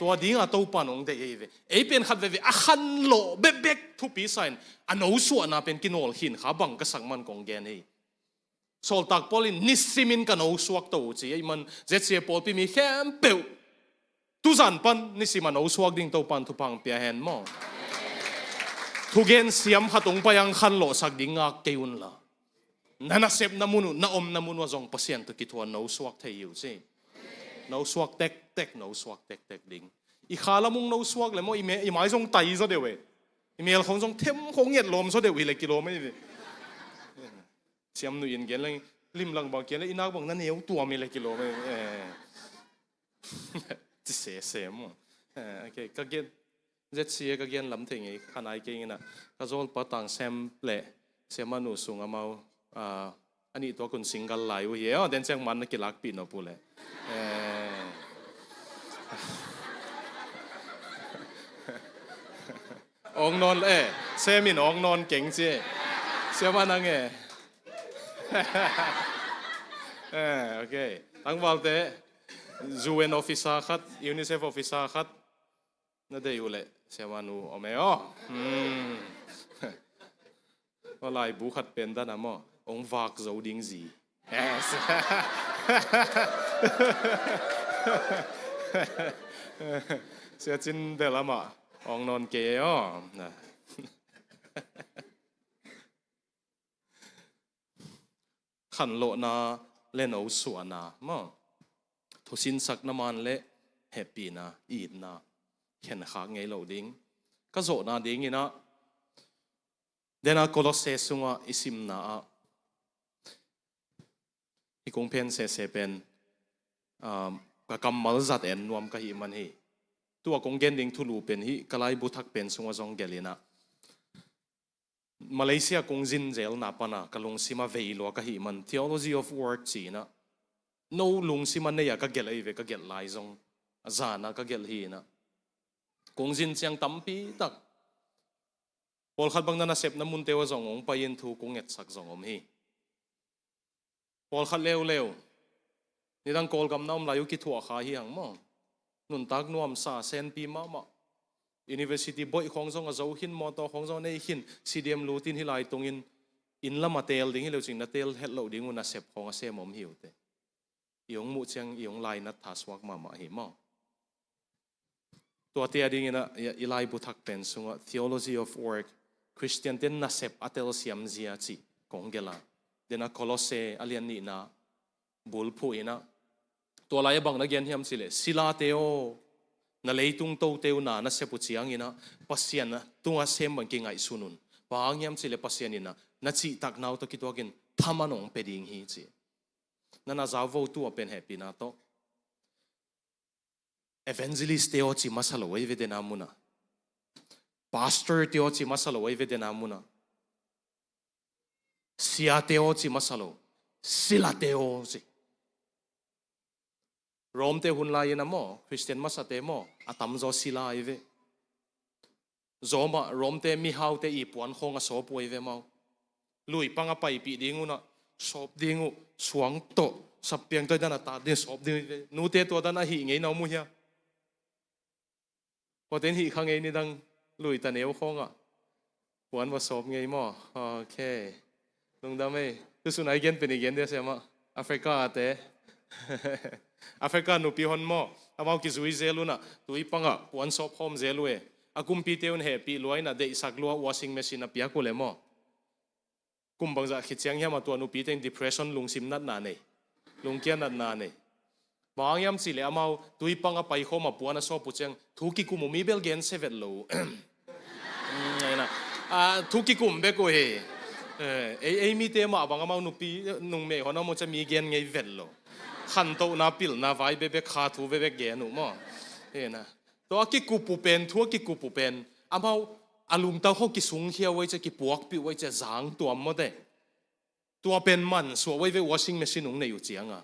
Tua dinga Topa nong deih hi ve. Ei pen khat veve a khanlawh bekbek thupi sa in, a no suahna pen kinawl khin kha bang ka sak man kong gen hi. Sawltak Paul in nisimin ka no suak to uh ci ahih man, Z C A pawlpi mi khempeuh tuzan pan nisim a no suak ding Topan thupha pia hen maw. Thugen siam khat hong pai ang khanlawhsak ding ngak kei unla, na nasepna mun uh, na omna mun uh a zong Pasian tawh kithuah no suak thei hi uh ci. No suak tektek, no suak tektek ding. I kha lam hong no suak le maw, i me-, i mai zong tai zaw deuh e. I mel khong zong them khong nget lawm zaw deuh hi le kilawm e. Siam nuih in gen leng, limlang bang gen leng, i nak bang na neu tuam hi le kilawm e. Eh. Ci sese maw. Eh, okay, ka gen, Z C A ka gen lam thei ngei kha nai kei ing a, ka zawlpa Tang Sem le Sia Manu sung amau, ah, a nih tuak un single lai uh hi e, aw, den ciang man na kilakpih nop uh le. Eh. Awng nawn, eh, Sem in awng nawn keng ci. Sia Manu nang e. Eh, okay. Tangvalte, U N officer khat, UNICEF officer khat, na deih uh leh Sia Manu om e aw. Hmm. Tua laibu khat pen dan a maw, hong vak zo ding zi. Yes. Sia Cin bel amah awng nawn kei e aw. Khanlawhna le no suahna maw, thusinsakna man le hehpihna, itna khenkhak ngei lo ding. Ka zawhna dingin ah, dena Kolosse sungah i simna ah, hih kong phen sese pen, um, ka kammal zat en nuam ka hih man hi. Tua kong gen ding thulu pen hih ka laibu thak pen sungah zong gelh in ah, Malaysia kong zin zelna pana ka lungsim a vei lua ka hih man, Theology of Work ci-in ah, no lungsim a nei a ka gelh ahi ve, ka gelh lai zong a zan a ka gelh hi in ah, kong zin ciang tampi tak, pawlkhat bang na nasepna munte uh a zong hong pai in thu kong ngetsak zong om hi. Pawlkhat leuleu, nidang Kawlgam na om lai uh kithuah kha hi hang maw. Nuntak nuamsa, senpi mahmah. University boih khawng zong a zo khin, mawtaw khawng zong a nei khin, C D M lut in hih lai tungin inn lam a teel ding hi leu cin na teel het loh ding uh nasep khawng a sem om hi uh teh. I hong muh ciang i hong lainat tha suak mahmah hi maw. Tuate a dingin ah, i, i laibu thak pen sungah Theology of Work, Khristiante nasep a telsiam zia cih kong gelh a. Dena Kolosse a lian nihna bulphuh in ah, tua lai a bang na gen hiam cih leh, silate aw, na leitung tote uh na nasep uh ciangin ah, Pasian tungah sem bang kingaihsun un. Bang hang hiam cih leh Pasian in ah na cihtakna uh tawh kituakin thaman hong pia ding hi ci. Na na zauvo tu a pen hehpihna tawh. Evangelist te aw ci masa lo ahi ve dena mun ah. Pastor te aw ci masa lo ahi ve dena mun ah. Sia te aw ci masa lo. Sila te aw ci. Rome te hun lai-in ah maw, Khristian masate maw, a tamzaw sila ahi ve. Zawmah Rome te mihaute i puan khawng a sawp uh ahi ve maw. Lui pang a paipih ding un ah sawp ding uh, suang tawh, sappiang tawh dan a tat ding sawp ding uh ahi ve. Nute tua dan a hih ngei na om uh hia? Tua ten hih kha ngei nidang lui ta neu khawng ah puan va sawp ngei maw. Okay. Lungdam ei. Tusun a i gen pen i gen dia siamah. Africa a te. Africa nupi hon maw. Amau kizui zel un ah, tui pang ah puan sawp khawm zel uh e. A kumpite un hehpih lua in ah, deihsak lua, washing machine a piak uh le maw. Kum bangzah khit ciang hiam a tua nupi teng depression, lungsim natna nei. Lungkia natna nei. Bang hang hiam cih leh amau tui pang a pai khawm a puan a sawp uh ciang thu kikum uh mi bel gen se vet lo. Thu kikum bek uh hi. Ei, ei mite mah bang amau nupi nungmei hon a om uh ciang mi gen ngei vet lo. Khantohna pilna vai bekbek, kha thu bekbek gen uh maw. Tua a kikup uh pen, thu a kikup uh pen amau a lungtang khawng kisungkhia uh ei ciang, kipuakpih uh ei ciang zang tuam mawte. Tua pen mansuah uh ei ve, washing machine hong nei uh cianga.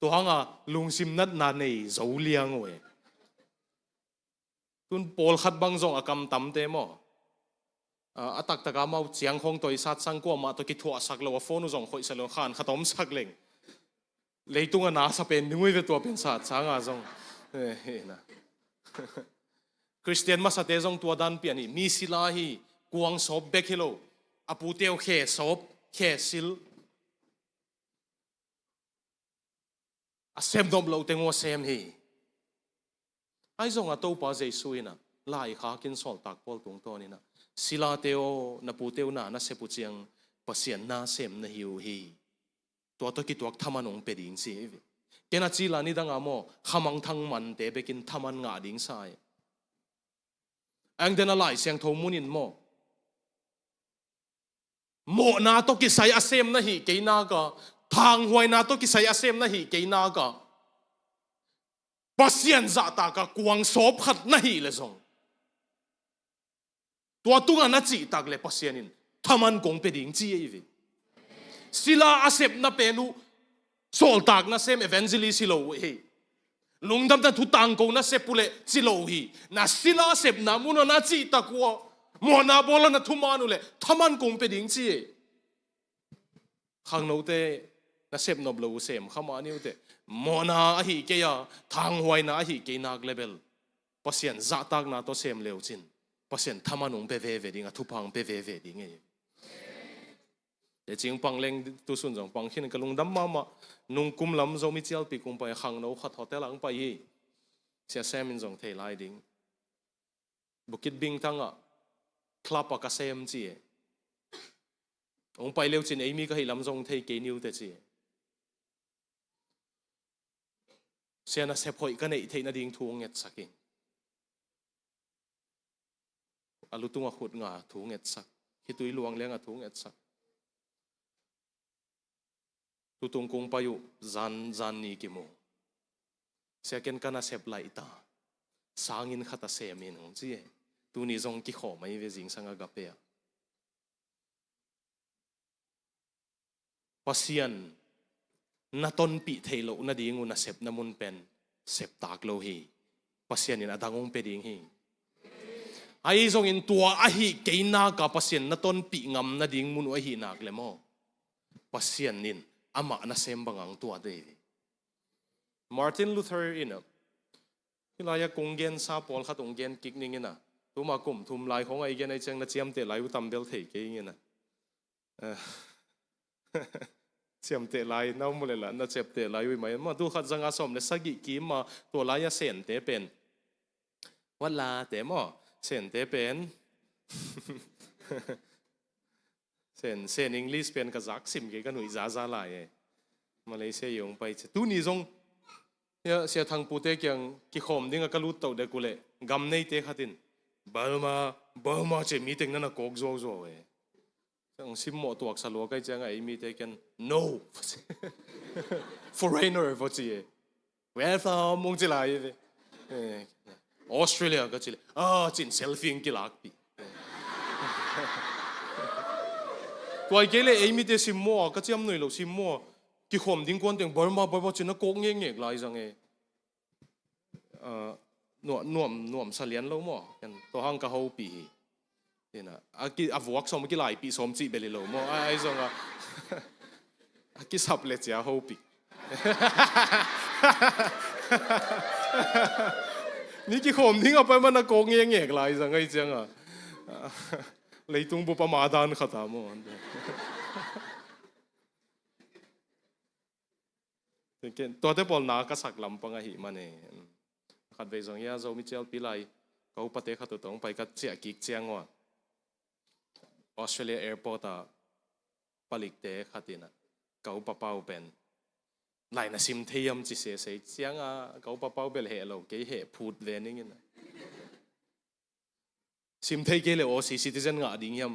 Tua hanga lungsim natna nei zo liang uh e. Tun pawlkhat bang zong a kamtamte maw, a, a taktak a amau ciang khawng tawisat sang kuamah tawh kithuahsak lo a phone uh zong khoihsak lo khan khat a omsak leng. Leitung a na sa pen ding uh hi ve tua pen sat sanga zong. Eh, hi na. Khristian masate zong tua dan pian hi. Mi sila hi, kuang sawp bek hi lo. A pute uh khe sawp, khe sil. A sem nop lo teng uh a sem hi. Ahi zongin Topa Jesu in a, laikhak in sawltak Paul tungtawn in a, silate aw, na pute uh na na sep uh ciang Pasian na sem na hi uh hi. Tua tawh kituak thaman hong pia ding ci hi ve. Ken a cila nidang a maw, khamangthang mante bekin thaman ngah ding sa hi. Ang den a Lai Siangtho mun in maw, mawhna tawh kisai a sem na hih kei nak a, thanghuaina tawh kisai a sem na hih kei nak a, Pasian zahtak a kuang sawp khat na hih leh zong, tua tungah na cihtak leh Pasian in thaman kong pia ding ci hi ve. Sila a sepna pen uh sawltak nasem, evangelist hi lo uh hi. Lungdamna thu tangko na sep uh leh ci lo uh hi. Na sila sepna mun uh na cihtak uh a, mawhna bawl a na thuman uh leh thaman kong pia ding ci hi. Khangnote na sep nop lo uh sem kha mah ni uh teh. Mawhna ahi kei a, thanghuaina ahi kei nak leh bel Pasian zahtakna tawh sem le uh cin, Pasian thaman hong pia veve ding, a thupha hong pia veve ding hi. Te cing pang leng tu sun zong pang khin ka lungdam mahmah. Nung kum lam Zomi Cialpi kung pai khangno khat hotel ah hong pai hi. Sia Sem in zong thei lai ding. Bukit Bintang ah club ah ka sem ci e. Hong pai le uh cin ei mi ka hih lam zong thei kei ni uh teh ci e. Sia, na sep hoih ka neih theih nading thu hong ngetsak in. A lutung a khut nga thu ngetsak. Khitui luang liang a thu ngetsak. Tutung kung pai uh zan, zan ni kimu. Sia, ken ka nasep laih ta. Sangin khat a sem in hong ci e. Tuni zong kikhawm ahi ve zingsang Agape ah. Pasian na tonpih theih loh nading uh na sepna mun pen septak lo hi. Pasian in a dang hong pia ding hi. Ahi zongin tua ahi kei nak a Pasian na tonpih ngam nading mun uh ahi nak leh maw, Pasian in amah nasem bang hong tuat hi. Martin Luther in a, hih lai-ah kong gensa pawlkhat hong gen kik ning in a, tuma kum thum lai khawng a i gen ahih ciang na ciamteh lai uh tam bel thei kei ing in a. Eh, ciamteh lai na om uh leh lah na ciamteh lai uh hi mai. Mah tu khat zanga sawm le sagih kim a, tua lai-ah Sente pen, wat la te maw, Sente pen Sen, Sen English pen ka zak sim kei, ka nuih zaza lai e. Malaysia i hong pai ci. Tuni zong, ya, Sia Thang pute kiang kikhawm ding a ka lut toh dek uh leh gam neite khat in, Burma, Burma ci e, mi teng na na kawk zuauzuau e. Hong simmawh tuaksa lua ka hih ciangah ei mite kiang, no. Foreigner va ci e. Where from? Hong ci lai hi ve. Eh, Australia ka ci leh, ah, ci-in selfie hong kilakpih. Tua hi kei leh ei mite simmawh a, ka ciamnuih loh simmawh a, kikhawm ding kuan teng Burma, Burma ci-in na kawk ngekngek lai zang e. Ah, nuam, nuam, nuamsa lian lo maw. Ken tua hang ka hopih hi. Ina, a ki, a vuak sawm, a kilaipih sawm cih bel hi lo maw. A, ahi zongin a, a kisap le cia hopih. Ni kikhawm ding a pai man a kawk ngekngek lai zang ahih ciangin a, leitung bup a ma dan khat a maw. Tuate pawl na ka sak lampang ahih man e. Khatvei zong hia, Zomi Cialpi lai ka upate khat uh tawh hong pai ka ciah kik ciang uh a, Australia airport ah palikte khat in a, ka upa pa uh pen, lai na sim thei hiam ci sese ciangin a, ka upa pa uh bel heh lo, kei heh phut ve ning in a. Sim thei kei leh Aussie citizen ngah ding hiam?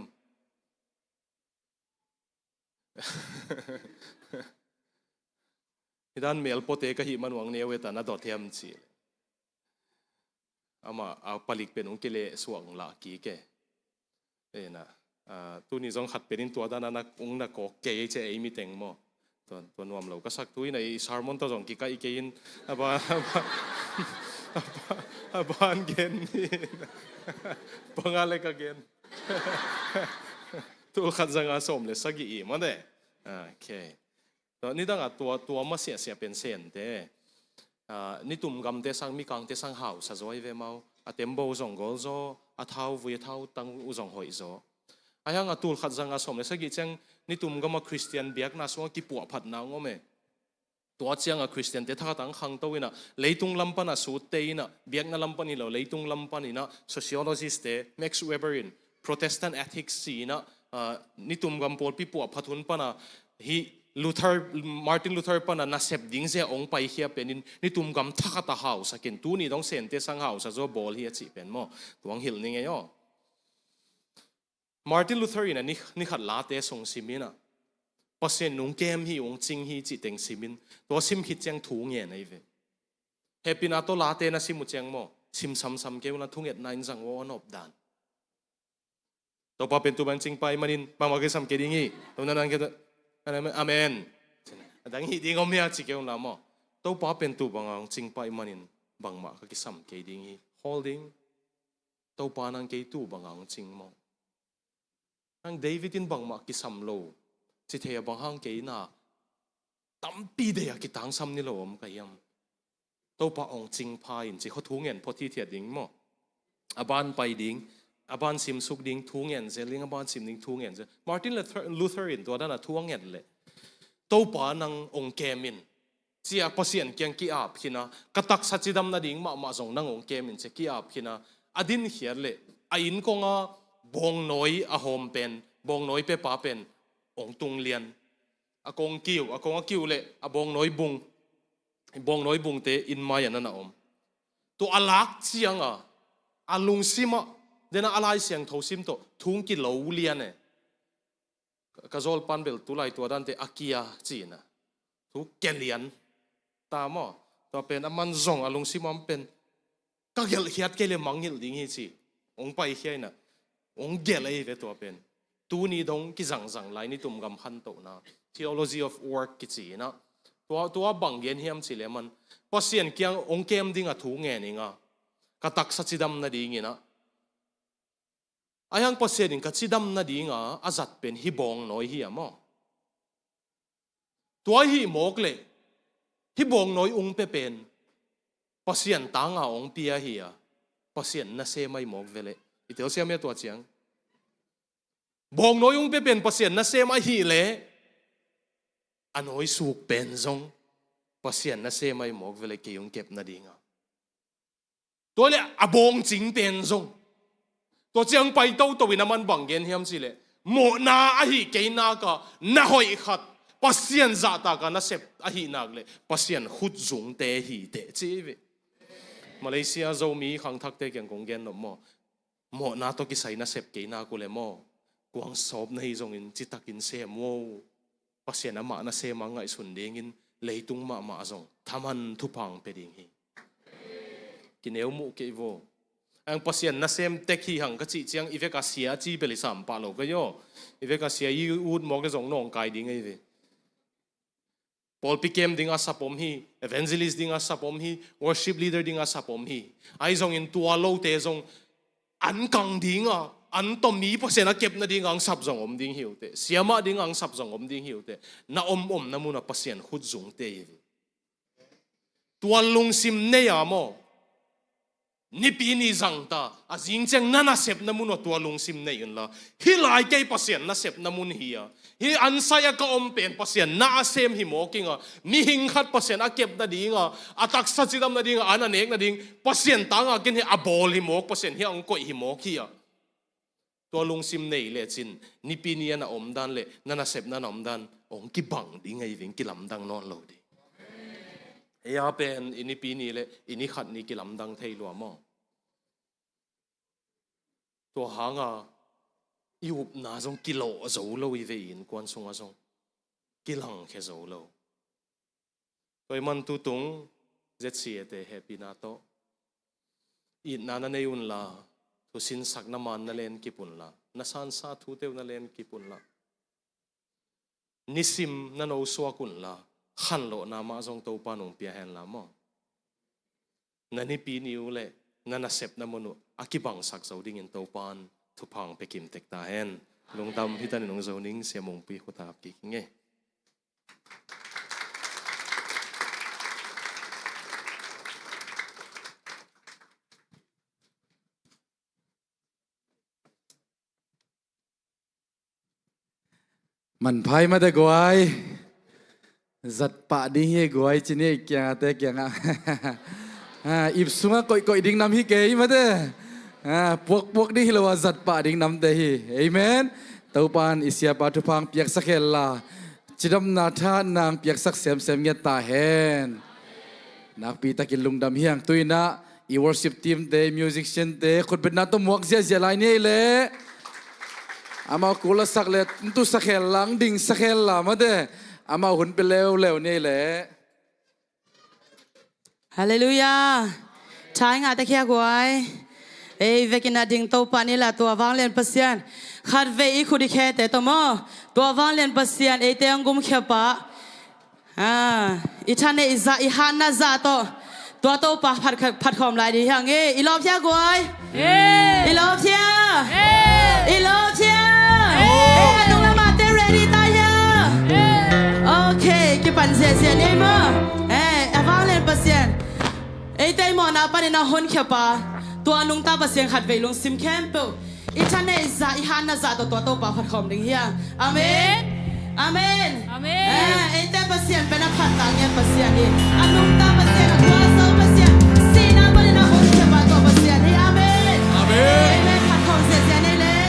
Hih dan melpawte ka hih man uh hong neu e, ta na dot hiam ci. Amah a palik pen hong kilehsuak lah kik e. Ina, ah, tuni zong khat pen in tua dan a na, hong na kawk kei ci e, ei mi teng maw. Tua, tua nuam lo ka sak thu in a, i sermon tawh zong kikaih kei in, a ban, a ban, a ban, a ban gen ni. Bang a le ka gen. Tul khat za nga sawm le sagih i mate. Okay. Tua nidang a tua, tua masiasia pen Sente. Ah, nitum gamte sang, Mikangte sang hausa zaw hi ve mau. A tembaw zong gol zaw, a thau vui, a thau tang uh zong hoih zaw. Ahi hang a tul khat za nga sawm le sagih ciang nitum gam a Khristian biakna sungah kipuahphatna hong om e. Tua ciang a Khristiante thakhat ah khangto in ah, leitung lam pan a sutte in ah, biakna lam pan hi lo, leitung lam pan in ah, sociologist te, Max Weber in Protestant Ethics ci in ah, ah, nitum gam pawlpi puahphat hun pan a, hih Luther, Martin Luther pan a nasep ding zia hong paikhia pen in, nitum gam thakhat a hausa khin, tuni dong Sente sang hausa zaw bawl hi a cih pen maw. Tua hong hilh ni ngei aw. Martin Luther in a ni, ni khat late sung sim in ah, Pasian hong kem hi, hong cing hi cih teng sim in, tua sim khit ciang thu ngen ahi ve. Hehpihna tawh late na sim uh ciang maw, sim samsam kei un la, thungetna in zang uh a nop dan. Topa pen tu bang cing pah ahih manin bangmah kisam kei ding hi. Tua na nang kei ta, amen. A dang hih ding om hia ci kei un la maw. Topa pen tu bang hong cing pah ahih manin bangmah ka kisam kei ding hi. Holding. Topa nang kei tu bang hong cing maw. Nang David in bangmah kisam lo ci thei a, bang hang kei na tampi dei a kitangsam ni lo om ka hiam. Topa hong cing pha in ci khaw thu ngen phot hithiat ding maw. A ban pai ding, a ban simsuk ding thu ngen zel ding, a ban sim ding thu ngen zel. Martin Luther, Luther in tua dan a thu a nget leh, Topa nang hong kem in ci a Pasian kiang ki-ap khin a, ka taksa cidam nading mahmah zong nang hong kem in ci a ki-ap khin a, a dinkhiat leh a inn kong a bawngnawi a hawm pen, bawngnawi pepa pen hong tung lian. A kong kiu, a kong a kiu leh a bawngnawi bung, bawngnawi bungte inn mai a na na om. Tua a lak ciang a, a lungsim ah, den a a Lai Siangtho sim tawh thu hong kilo lian e. Ka, ka zawlpan bel tulai tua dante a kia ci in a, thu kia lian ta maw. Tua pen a man zong a lungsim ah om pen, ka gelhkhiat kei leh mangngilh ding hi ci. Hong paikhia in a, hong gelh ahi ve tua pen. Tuni dong kizangzang lai nitum gam khantohna, theology of work kici in a, tua, tua bang gen hiam cih leh man, Pasian kiang hong kem ding a thu ngen ing a, ka taksa cidam nading in a, ahi hang Pasian in ka cidam nading a a zat pen hih bawngnawi hi a maw. Tua hih mawk leh hih bawngnawi ung pia pen Pasian tang a hong pia hi a, Pasian nasem ahi mawk ve leh. I telsiam hia tua ciang? Bawngnawi ung pia pen Pasian nasem ahih leh, a nawisuk pen zong Pasian nasem ahi mawk ve leh, kei hong kep nading a. Tua leh a bawngcing pen zong. Tua ciang pai toto in a man bang gen hiam cih leh, mawhna ahih kei nak a na hoih khat Pasian zahtak a na sep ahih nak leh Pasian khutzungte hi teh ci hi ve. Malaysia Zomi khangthakte kiang kong gen nop maw. Mawhna tawh kisai na sep kei nak uh leh maw, kuang sawp na hi zongin citakin sem uh. Pasian amah nasem a ngaihsun dingin leitung mahmah zong thaman thupha hong pia ding hi. Kineu muh kei vo. Ahi hang Pasian nasem tek hi hang ka cih ciang i vek a sia ci bel i sam pah lo ka hi aw. I vek a sia i ut mawk leh zong nawngkai ding ahi ve. Pawlpi kem ding a sap om hi, evangelist ding a sap om hi, worship leader ding a sap om hi. Ahi zongin tua lote zong an kang ding a, an tawh mi Pasian a kep nading a hong sap zong om ding hi uh teh. Siamah ding a hong sap zong om ding hi uh teh. Na om omna mun a Pasian khutzungte hi. Tua lungsim nei a maw. Nipi ni zang ta, a zing ciang na nasepna mun ah tua lungsim nei unla. Hih lai kei Pasian nasepna mun hi a. Hih ansai a ka om pen Pasian na a sem hi mawk ing a. Mihing khat Pasian a kep nading a, a taksa cidam nading a, a na nek nading Pasian tang a ken hih a bawl hi mawk, Pasian hih a hong koih hi mawk hi a. Tua lungsim nei lecin, nipi ni a na omdan le na nasepna na omdan hong kibang ding ahi veng, kilamdang nawn lo ding. Ei a pen i nipi ni le i ni khat ni kilamdang thei lua maw? Tua hanga i upna zong kilawh zo lo, i vei innkuan sunga zong kilangkhia zo lo. Tua ahih man tutung Z C A te hehpihna tawh itna na nei unla, thusinsak na man na len kip unla, na sansa thute uh na len kip unla, nisim na nosuak unla, khanlawhna mah zong Topa in hong pia henla maw? Na nipi ni uh le na nasepna mun uh a kibangsak zo dingin Topa in thupha hong pia kim tek ta hen. Lungdam. Hih tan in hong zo ning, Sia Mungpi, khuta ap kik ing ei. Manpha hi mate guai. Zat pah ding hi guai, ci ni ei, kiangah te kiangah. Ah, ip sungah koihkoih ding nam hi kei mate. Ah, puakpuak ding hi lo a, zat pah ding namte hi. Amen. Topa in i siapa thupha hong piaksak hen la, cidamna tha nang piaksak semsem ngiat ta hen. Nakpitakin lungdam hi hang. Tu-in ah i worship team te, musician te, khutbetna tawh muak ziahziah lai ni ei leh. Amau kul a sak leh ntu sak hen la, ding sak hen la mate. Amau hun pia leuleu ni ei leh. Halleluiah. Tha i ngah ta khia guai. Ei vekin a ding Topa ni la, tua vanglian Pasian, khatvei i khut i khete tawh maw, tua vanglian Pasian eite hong gumkhia pah. Ah, i thaneih zah, i hatna zah tawh tua Topa phat, phat khawm lai ding hi hang ei. I lawp hia guai? Ei. I lawp hia? Ei. I lawp hia? Ei. Ei, a nung lamah te ready ta hia? Ei. Okay, kipan ziahziah ni ei maw. Eh, a vanglian Pasian, eite i mawhna panin a honkhia pa, tua nungta Pasian khatvei lungsim khempeuh i thaneih zah, i hatna zah tawh tua Topa phat khawm ding hi hang. Amen. Amen. Amen. Eh, eite Pasian pen a phat tak ngiat Pasian hi. A nungta Pasian, a tuazo Pasian, sihna panin a honkhia pa tua Pasian hi. Amen. Amen. Amen. Phat khawm ziahziah ni ei leh.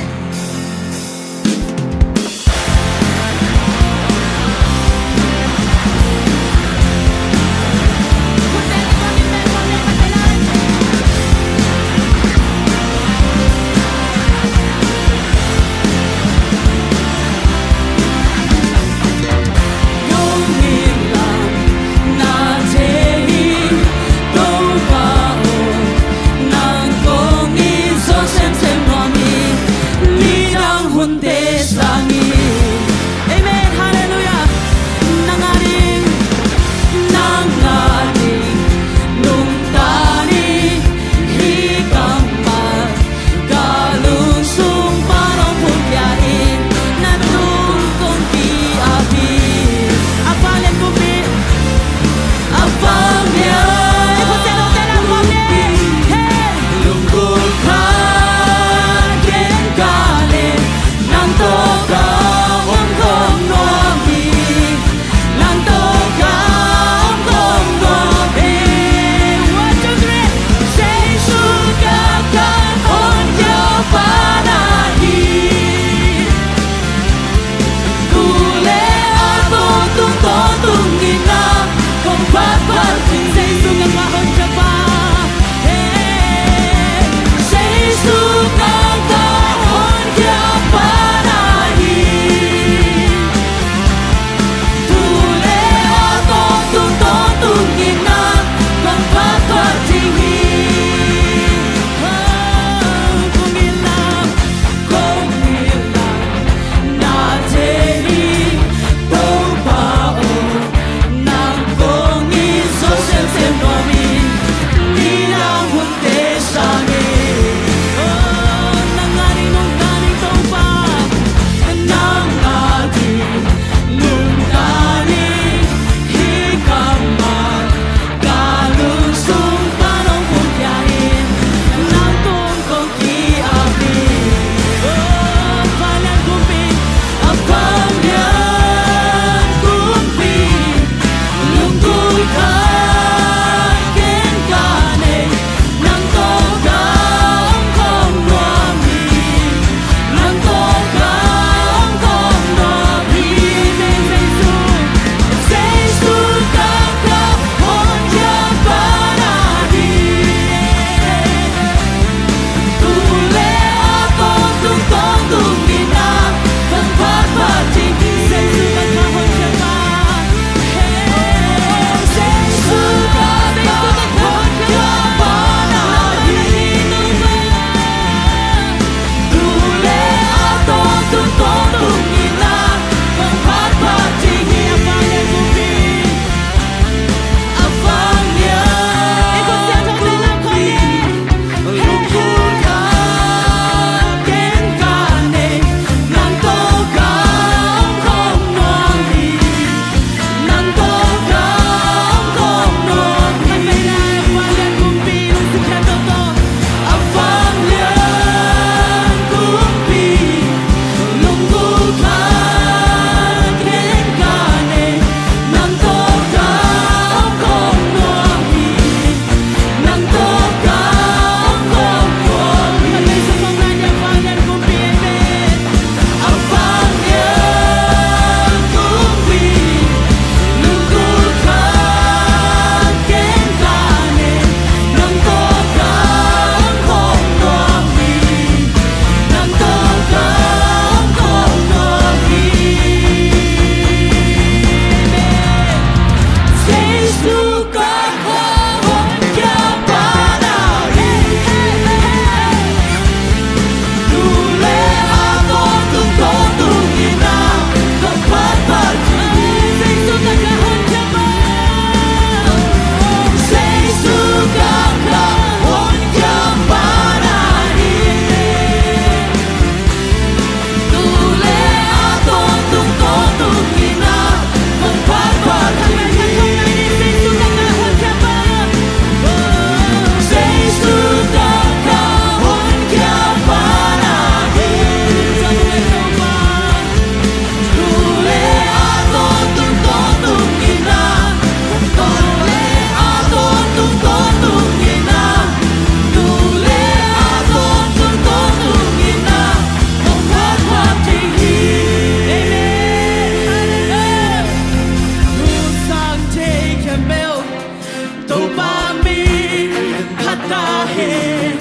ta hen,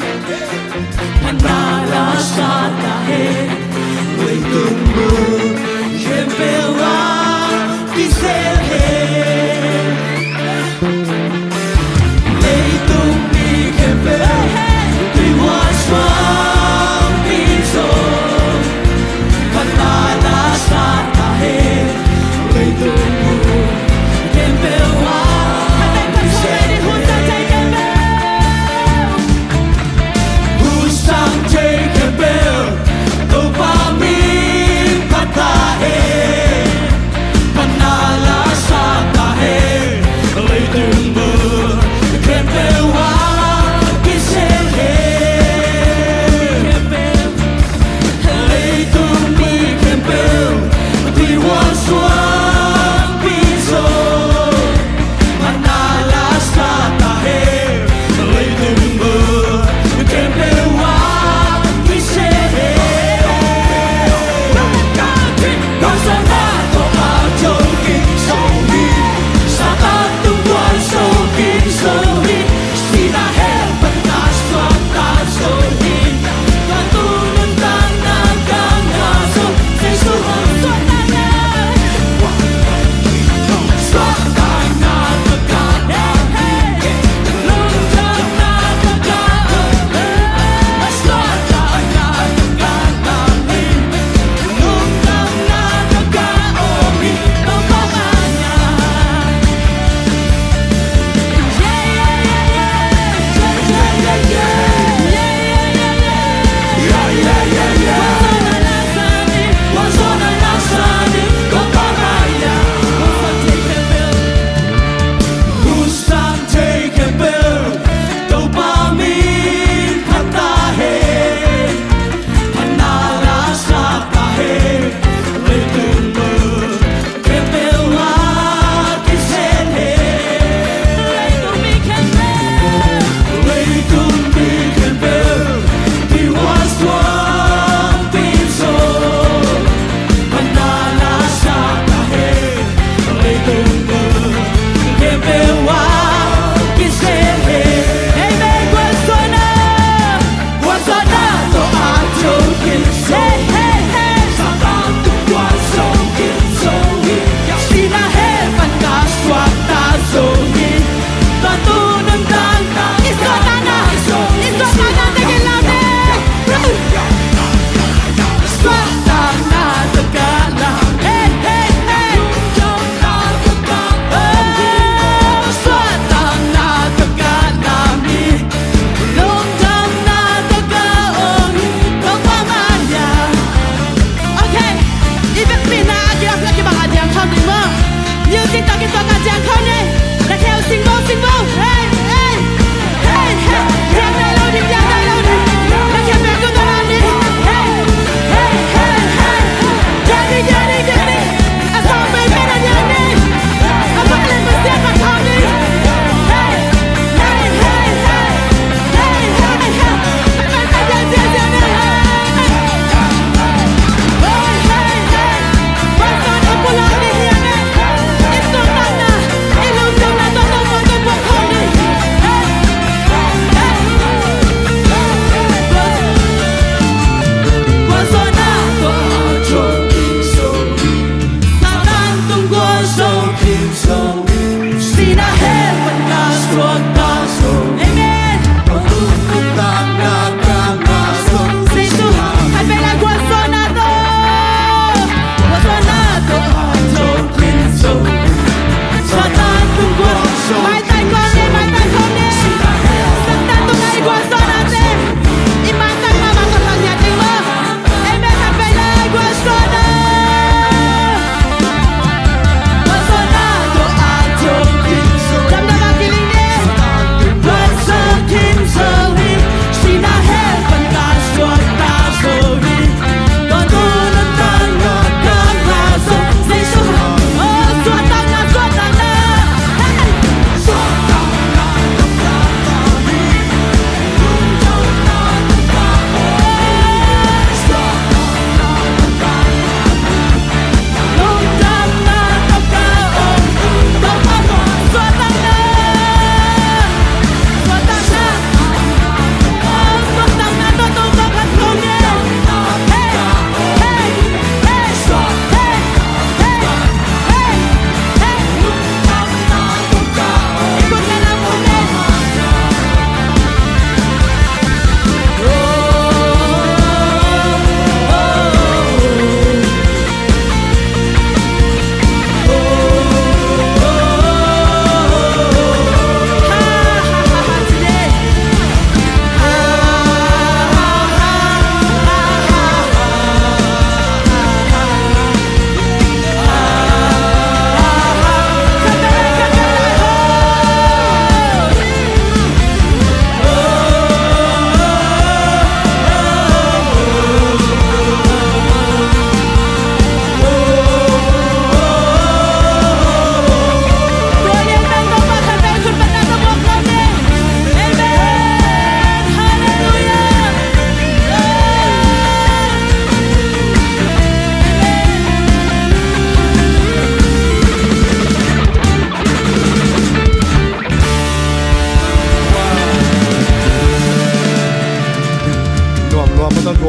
phatna la sa ta hen. Leitung mun khempeuh ah kisel hen. Leitung mi khempeuh tui huan suang ding zong phatna la sa ta hen. Leitung mun khempeuh ah kisel hen. Hun sang thei khempeuh Topa min pha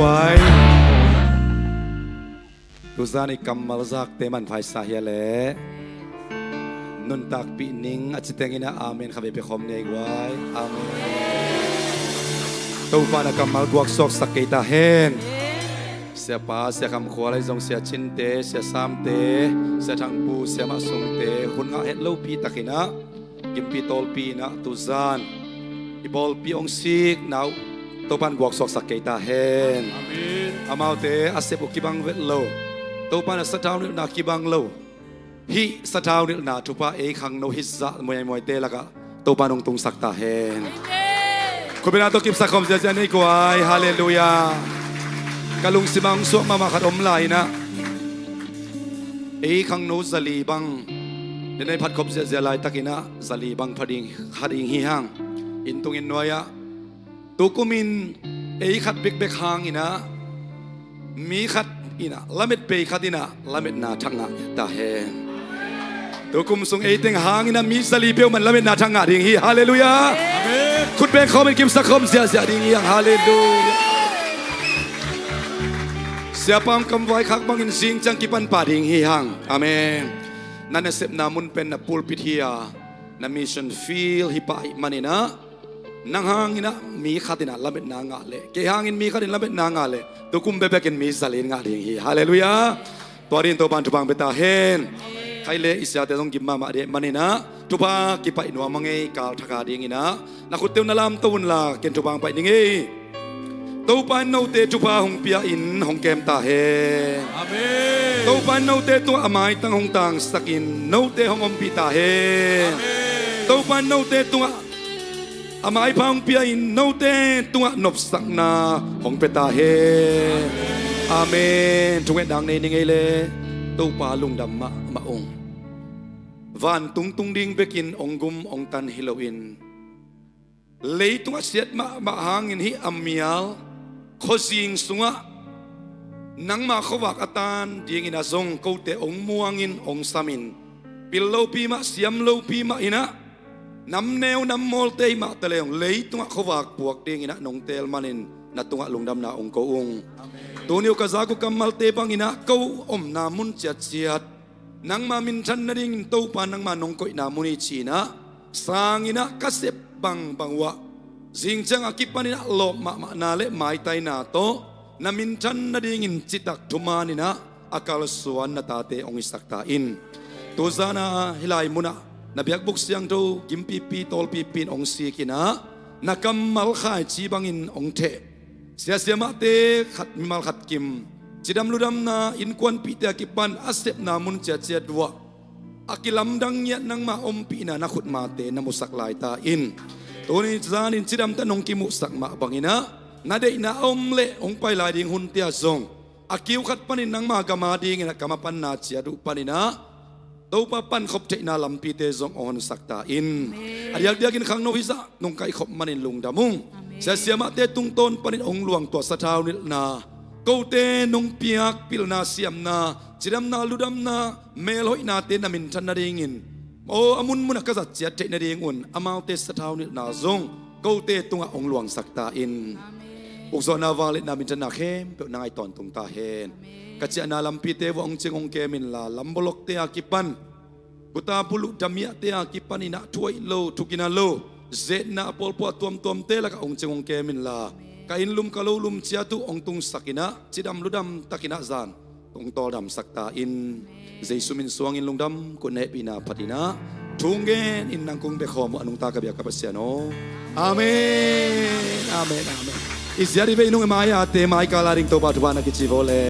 Pai. Tuzan i kammal zakte manpha i sa hia leh nuntakpih ning a ci tengin ah amen kha vei pia khawm ni ei guai. Amen. Topa na kammal guak suaksak kei ta hen. Siapa, Sia Kham Khual ahi zong, Sia Cinte, Sia Samte, Sia Thangpu, Sia Mah Sungte hun ngah het lopi takin ah gimpi tawlpi in ah tuzan i bawlpi hong sikna uh Topa'n guak suaksak kei ta hen. Amen. Amaute a sep uh kibang vet lo, Topa'n a sathau nilhna kibang lo, hih sathau nilhna thupha ei khangno hih zah muaimuaite lakah Topa'n hong tungsak ta hen. Amen. Khutbetna tawh kipsak khawm ziahziah ni ei guai. Halleluiah. Ka lungsim ah hong suak mahmah khat om lai in ah, ei khangno zali bang, den ei phat khop ziahziah laitakin ah zali bang pha ding, kha ding hi hang. Inn tungin nuai ah, tukum in ei khat bekbek hangin ah mi khat in ah lamet bei, khat in ah lametna thak ngah ta hen. Tukum sung ei teng hangin ah mi zali peuhmah in lametna thak ngah ding hi. Halleluiah. Amen. Khut beng khawm in kipsak khawm ziahziah ding hi hang. Halleluiah. Siapa hong kamvaikhak bangin zing ciang kipan pah ding hi hang. Amen. Na nasepna mun pen na pulpit hi a, na mission field hi pah ahih manin ah, nang hangin ah mi khat in ah lametna ngah leh, kei hangin mi khat in lametna ngah leh, tukum bekbek in mi zali in ngah ding hi. Halleluiah. Tua dingin Topa'n thupha hong pia ta hen. Khai le i siate zong gim mahmah ding ahih manin ah thupha kipaih nuam a ngei, kal thak a dingin ah na khutte uh na lamto unla ken thupha hong pai ning ei. Topa in note thupha hong pia in hong kem ta hen. Amen. Topa in note tungah a maitang hong tangsak in note hong ompih ta hen. Amen. Topa in note tungah a maipha hong pia in note tungah nopsakna hong pia ta hen. Amen. Thungetna nei ning ei le. Topa lungdam mahmah ung. Vantung tung ding bekin hong gum hong tan hi loin, leitungah siat mahmah hangin hih a mial khuazing sungah nangma khuavak a tan dingin ah zong kote hong muangin hong samin, pil lopi mah, siam lopi mah in ah, namneu nammawlte hih mah ta leng leitungah khuavak puak dingin ah nong teel manin na tungah lungdamna hong ko ung. Amen. Tuni uh ka zak uh kammalte bangin ah ko omna mun ciatciat nangma minthan nadingin Topa nangma nong koihna mun hi ci-in ah, sangin ah ka sep bangbang uh ah zing ciang a kipanin ah lawp mahmahna le maitaina tawh na minthan nadingin citak thumanin ah a kalsuan na tate hong hisak ta in. Tuzan a hih lai munah na biakbuk siangtho gimpipi tawlpipi in hong sik in ah, na kammal khaici bangin hong theh siasiamahte khat mimal khat kim, cidam ludamna innkuanpihte a kipan a sepna mun ciatciat uh ah a kilamdang ngiat nangma ompihna na khutmate na musak lai ta in. Tuni zanin cidamtah nong kimuhsak mah bangin ah na deihna a om leh hong pai lai ding hunte ah zong a kiu khat panin nangma gam a dingin ah gam a panna ciat uh panin ah Topa pankhop theihna lampite zong hong honsak ta in. Amen. A diakdiakin khangno hih zah nong kaihkhop manin lungdam ung. Amen. Siasiamahte tungtawn panin hong luang tua sathau nilhna, kote nong piak pilna, siamna, cidamna, ludamna, melhoihnate na minthan nadingin, aw, a munmun ah ka zat ciat theih nadingun amaute sathau nilhna zong kote tungah hong luangsak ta in. Amen. Ukzawhna, vangliatna, minthanna khempeuh na ngaih tawntung ta hen. Amen. Ka ciahna lampite uh ah hong cing hong kem inla, lambolokte a kipan, guta buluh damiahte a kipanin ah thuaih lo, thugina lo, zetna a pawlpawh a tuamtuamte lakah hong cing hong kem inla, amen, ka inn lum ka lo lum ciat uh hong tungsak in ah cidam ludam takin ah zan hong tawldamsak ta in. Jesu min suangin lungdam, kut na hehpihna phatin ah thu ngenin nang kong bia khawm uh a nungta ka biak ka Pasian aw. Amen. Amen. Amen. I ziat i vei nung i mai-ate mai kal a ding Topa thupha na kici vo le.